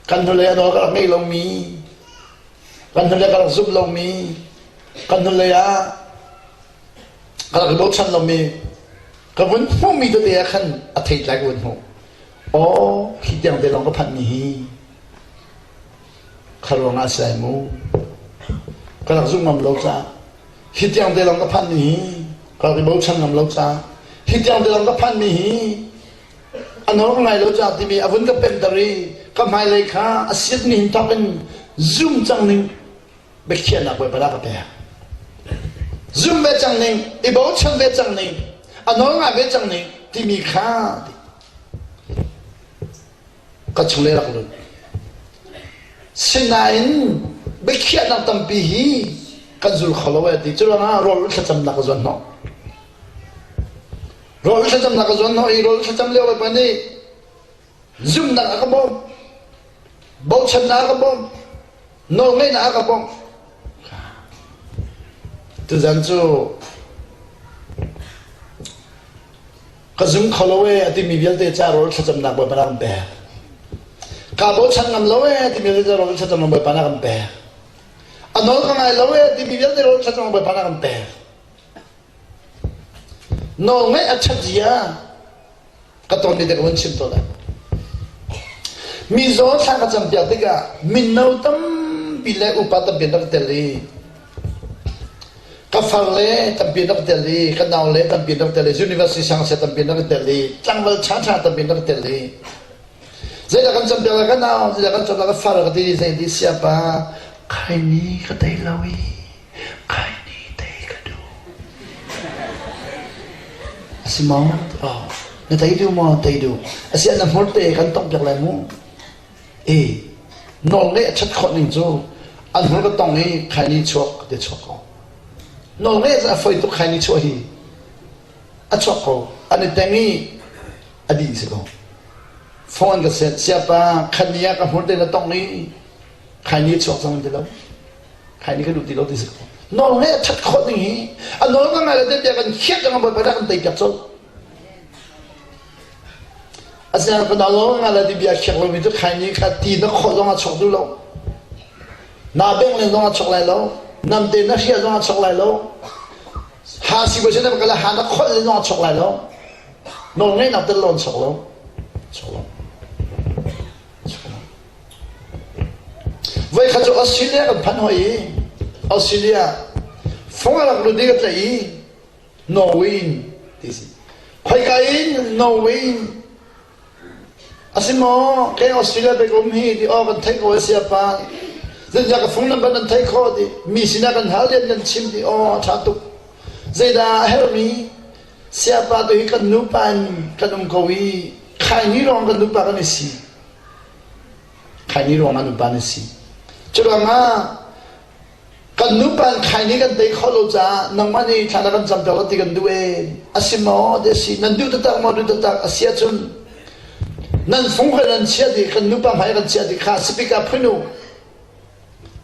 Kan hnulei a nawl ka rak ngei lomi, kan hnulei ka rak zumh lomi, kan hnulei ah ka rak i bochan lomi ka vun hmuhmi tete ah khan a theitlai ka vun hmuh aw hi tiang te lawng ka phanhmi hi kha ruangah a si lai mu ka rak zumh ngam lo caah hi tiang te lawng ka phanhmi hi ka rak i bochan ngam lo caah hi tiang te lawng ka phanhmi hi a nawl ngai lo caah timi a vun ka pemter i ka hmailei kha a siat ni hin thawk in zum cang ning biakhiahnak Bawipa dah ka pek. Zum ve cang ning, i bochan ve cang ning, a nawl ngai ve cang ning timi kha ka chung le rak lut. Sinain biakhiahnak tampi hi kan zul kho lo eh ti cu ruangah rawl thlacamnak ka zuan hnawh. Rawl thlacamnak ka zuan hnawh i rawl thlacam lio Bawipa nih Zumhnak a ka bawmh. Bochannak a ka bawmh. Nawlngeihnak a ka bawmh. Tuzan cu ka zum kho lo ee a timi vialte ca rawl thlacamnak Bawipa na kan pek. Kaa bochan ngam lo ee timi vialte rawl thlacamnak Bawipa na kan pek. A nawl ka ngai lo ee timi vialte rawl thlacamnak Bawipa na kan pek. Nawlngaih a ṭhat zia ka ton ni te ka vun chim tawn lai. Mizaw thla ka campiak tikah mino tampi le upa tampi an rak tel i ka far le tampi an rak tel i ka nau le tampi an rak tel i university sangsia tampi an rak tel i tlangval ṭhaṭha tampi an rak tel i zeidah kan campiak lai ka nau zeidah kan campiak ka far ka ti zei ti siapa khaini ka tei lo i Khaini tei ka duh. A si maw? Oh, na tei duh maw? Tei duh. A si na hmur te kan tong piak lai mu. E, nawl ngeih a ṭhat khawh ning cu an hmur ka tong i khaini chuak te chuak ko. Nawl ngeih a foi tuk khaini chuah hi. A chuak ko. An i teng i a dih si ko. Phone ka set siapa khani ah ka hmur te na tong i khaini chuak cang ti lo. Khai nih ka duh ti lo ti si ko. Nawl ngeih a ṭhat khawh ding hi a nawl ka ngai le te bia kan khiat ang bawipa dah kan tei piak colh. Asinain ka nawl ngai le ti bia khiak lomi cu khai nih kha ti na khawh zong a chuak duh lo. Na beng len zong a chuak lai lo. Namte na hriah zong a chuak lai lo. Ha si bo na kala ha na kholh len zong a chuak lai lo. Nawl ngeihnak tel lo an chuak lo. Chuak lo. Chuak lo. Voikhat cu Australia kan phanh hoi i Australia fung a rak lut i ka tlaih i Norway in ti si. Khoika in Norway in a si maw kei Australia bek um hi ti aw kan theih ko a sia pa zeidah ka phone number nan theih khawh ti mi sinah kan hal rian kan chim ti aw a ṭha tuk zeidah a herhmi siapa tu hi kan nupa in kan um ko i khaini lawng kan nupa kan i si Khaini ruangah nupa na si. Curuangah Kan nupa in khai nih kan tei kho lo caah nangmah nih thla na kan cam piak ti kan duh ee. A si maw ti a si. Nan duh taktak maw duh taktak a si ahcun nan fung kha nan chiah dih kan nupa hmai kan chiah dih kha speaker phun u.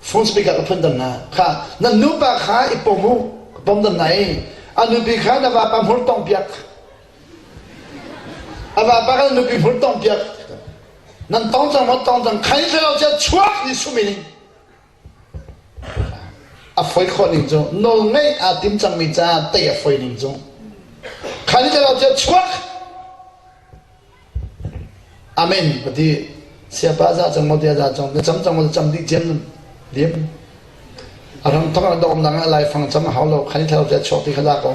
Phone speaker ka phun dan hna. Kha nan nupa kha i pom u. Ka pom dan hna i a nupi kha na vapa hmur tong piak. A vapa kha na nupi hmur tong piak. Nan tong cang maw tong cang khai thla lo chia chuak ni sumi ning. A foi khawh ning cu nawlngeih aa tim cangmi caah tei a foi ning cu khan i lo cu chuak amen ka ti siapa za cang maw tia za cang na cam cang maw cam dih ciam dim a ram thong a dong dang a lai fang cam a hau lo khan i thalo tia chuak ti kha da ko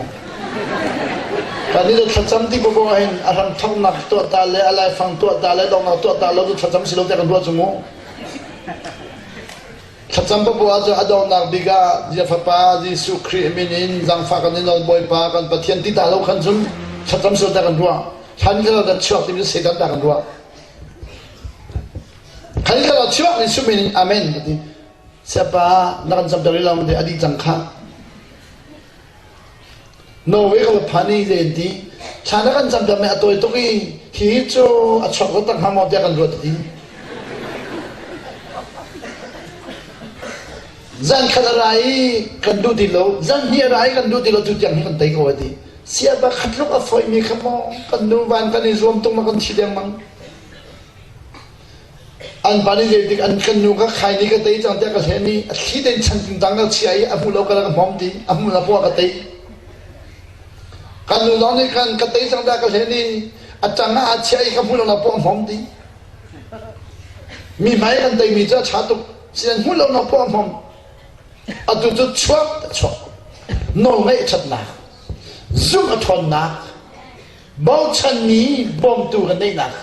kan i thlacam ti bo hin a ram thong nak tuah ta le a lai fang tuah ta le dong nak tuah ta lo cu thlacam si lo te kan ruah cu mu Thlacam papoah cu a donghnak bik ah Zia Fapa Jesuh Khrih min in zaangfah kan in nawl Bawipa kan Pathian ti ta lo khan cun thlacam sual ta kan ruah. Thlan thla kan chuak timi cu Satan ta kan ruah. Khan thla chuak Jesuh min in Amen ka ti. Siapa na kan camter rih lo ti a dih cang khah. Norway ka va phan i zei an ti thla na kan cam mi a tawi tuk i hi cu a chuak taktak hnga maw tiah kan ruat ti zan khat a ra i kan duh ti lo zan hnih a ra i kan duh ti lo tu tiang hi kan tei ko a ti sia ba khat luk a foi mi kha maw kan nu van kan i zuam tung ma kan thi dengmang An pa nih zeitik an kan nu ka khai ni ka tei cang tiah ka hlen i a thli tein chan dang ka chia i a hmu lo ka ka hmom ti a hmu la pua ka tei. Kan nu lawng nih khan ka tei cang tiah ka hlen i a ṭang ah a chia i ka hmu lo la pua hmom ti. Mi hmai kan tei mi cu a ṭha tuk. Sian hmu lo na pua hmom. Atu cu chuak chuak. Nawlngaih ṭhatnak, zumh a ṭhawnnak, bochanmi bawmtu kan neihnak.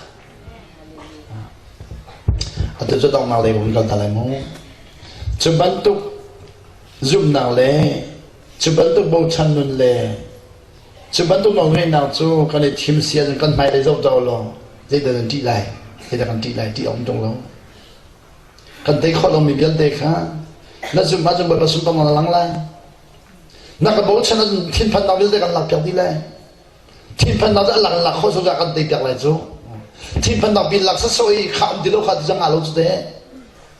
Atu cu donghnak lei vun kal ta lai mu. Cu bantuk zumhnak le cu bantuk bochan nun le cu bantuk nawlngeihnak cu kan i thim si ahcun kan hmailei zoh zau law zeidah kan ṭih lai? Zeidah kan ṭih lai? Ṭih a um ṭung lo. Kan tei khawh lomi vialte kha na zumh ahcun Bawipa sunparnak na lang lai. Na ka bochan ahcun thinphannak vialte kan lakpiak dih lai. Thinphannak cu a lak lak khawh zungzal kan tei piak lai cu. Thinphannak bil lak sasawh i kha um ti lo kha ti zong ah lo cu te.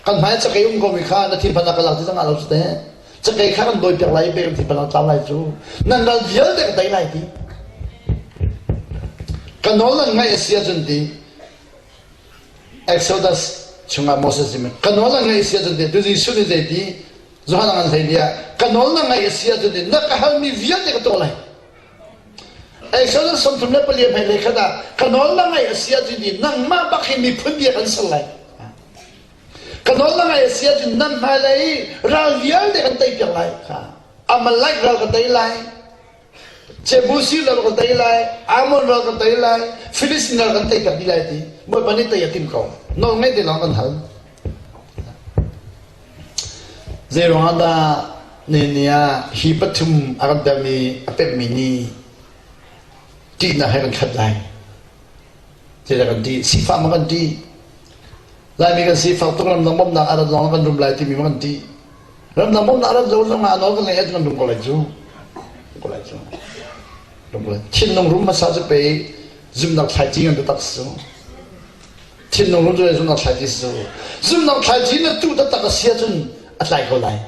Kan hmai cakei um ko mi kha na thinphannak ka lak ti zong ah lo cu te. Cakei kha kan dawi piak lai i pe kan thinphannak tlau lai cu. Nan ral vialte ka tei lai ti. Ka nawl nan ngaih a si ahcun ti. Exodus chungah Moses nih ka nawl nan ngaih a si ahcun ti. Tu Jesuh nih zei ti? Johan an hlei bia ka nawl na ngaih a si ahcun ti na ka halmi vialte ka tuah lai. Exodus 34 hmai lei khat ah ka nawl na ngaih a si ahcun ti nangmah bak hi miphun bia kan ser lai. Ka nawl na ngaih a si ahcun nan hmailei ral vialte kan tei piak lai. Amalek ral ka tei lai. Jebusi ral ka tei lai. Ammon ral ka tei lai. Filistin ral kan tei piak dih lai ti. Bawipa nih tei a tim ko. Nawl ngaih te lawng kan hal. Zei ruangah dah ni ah hi pathum a kan pekmi a pekmi nih ṭihnak he kan khat lai? Zeidah kan ṭih? Sifah maw kan ṭih? Laimi kan sifak tuk ramdang bawmhnak a rat zong kan rum lai timi maw kan ṭih? Ramdang bawmhnak a rat lo zong ah a nawl kan ngeih ahcun kan rum ko lai cu. Ko lai cu. Rum ko lai. Thinlung rum hmasa cu pe zumhnak thlaici ngan taktak si cu. Thinlung rum cu zumhnak thlaici si cu. Zumhnak thlaici na tuh taktak a si ahcun a tlai ko lai.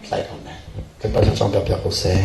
Tlai ko lai. Kan Pa cawng piak piak ko seh.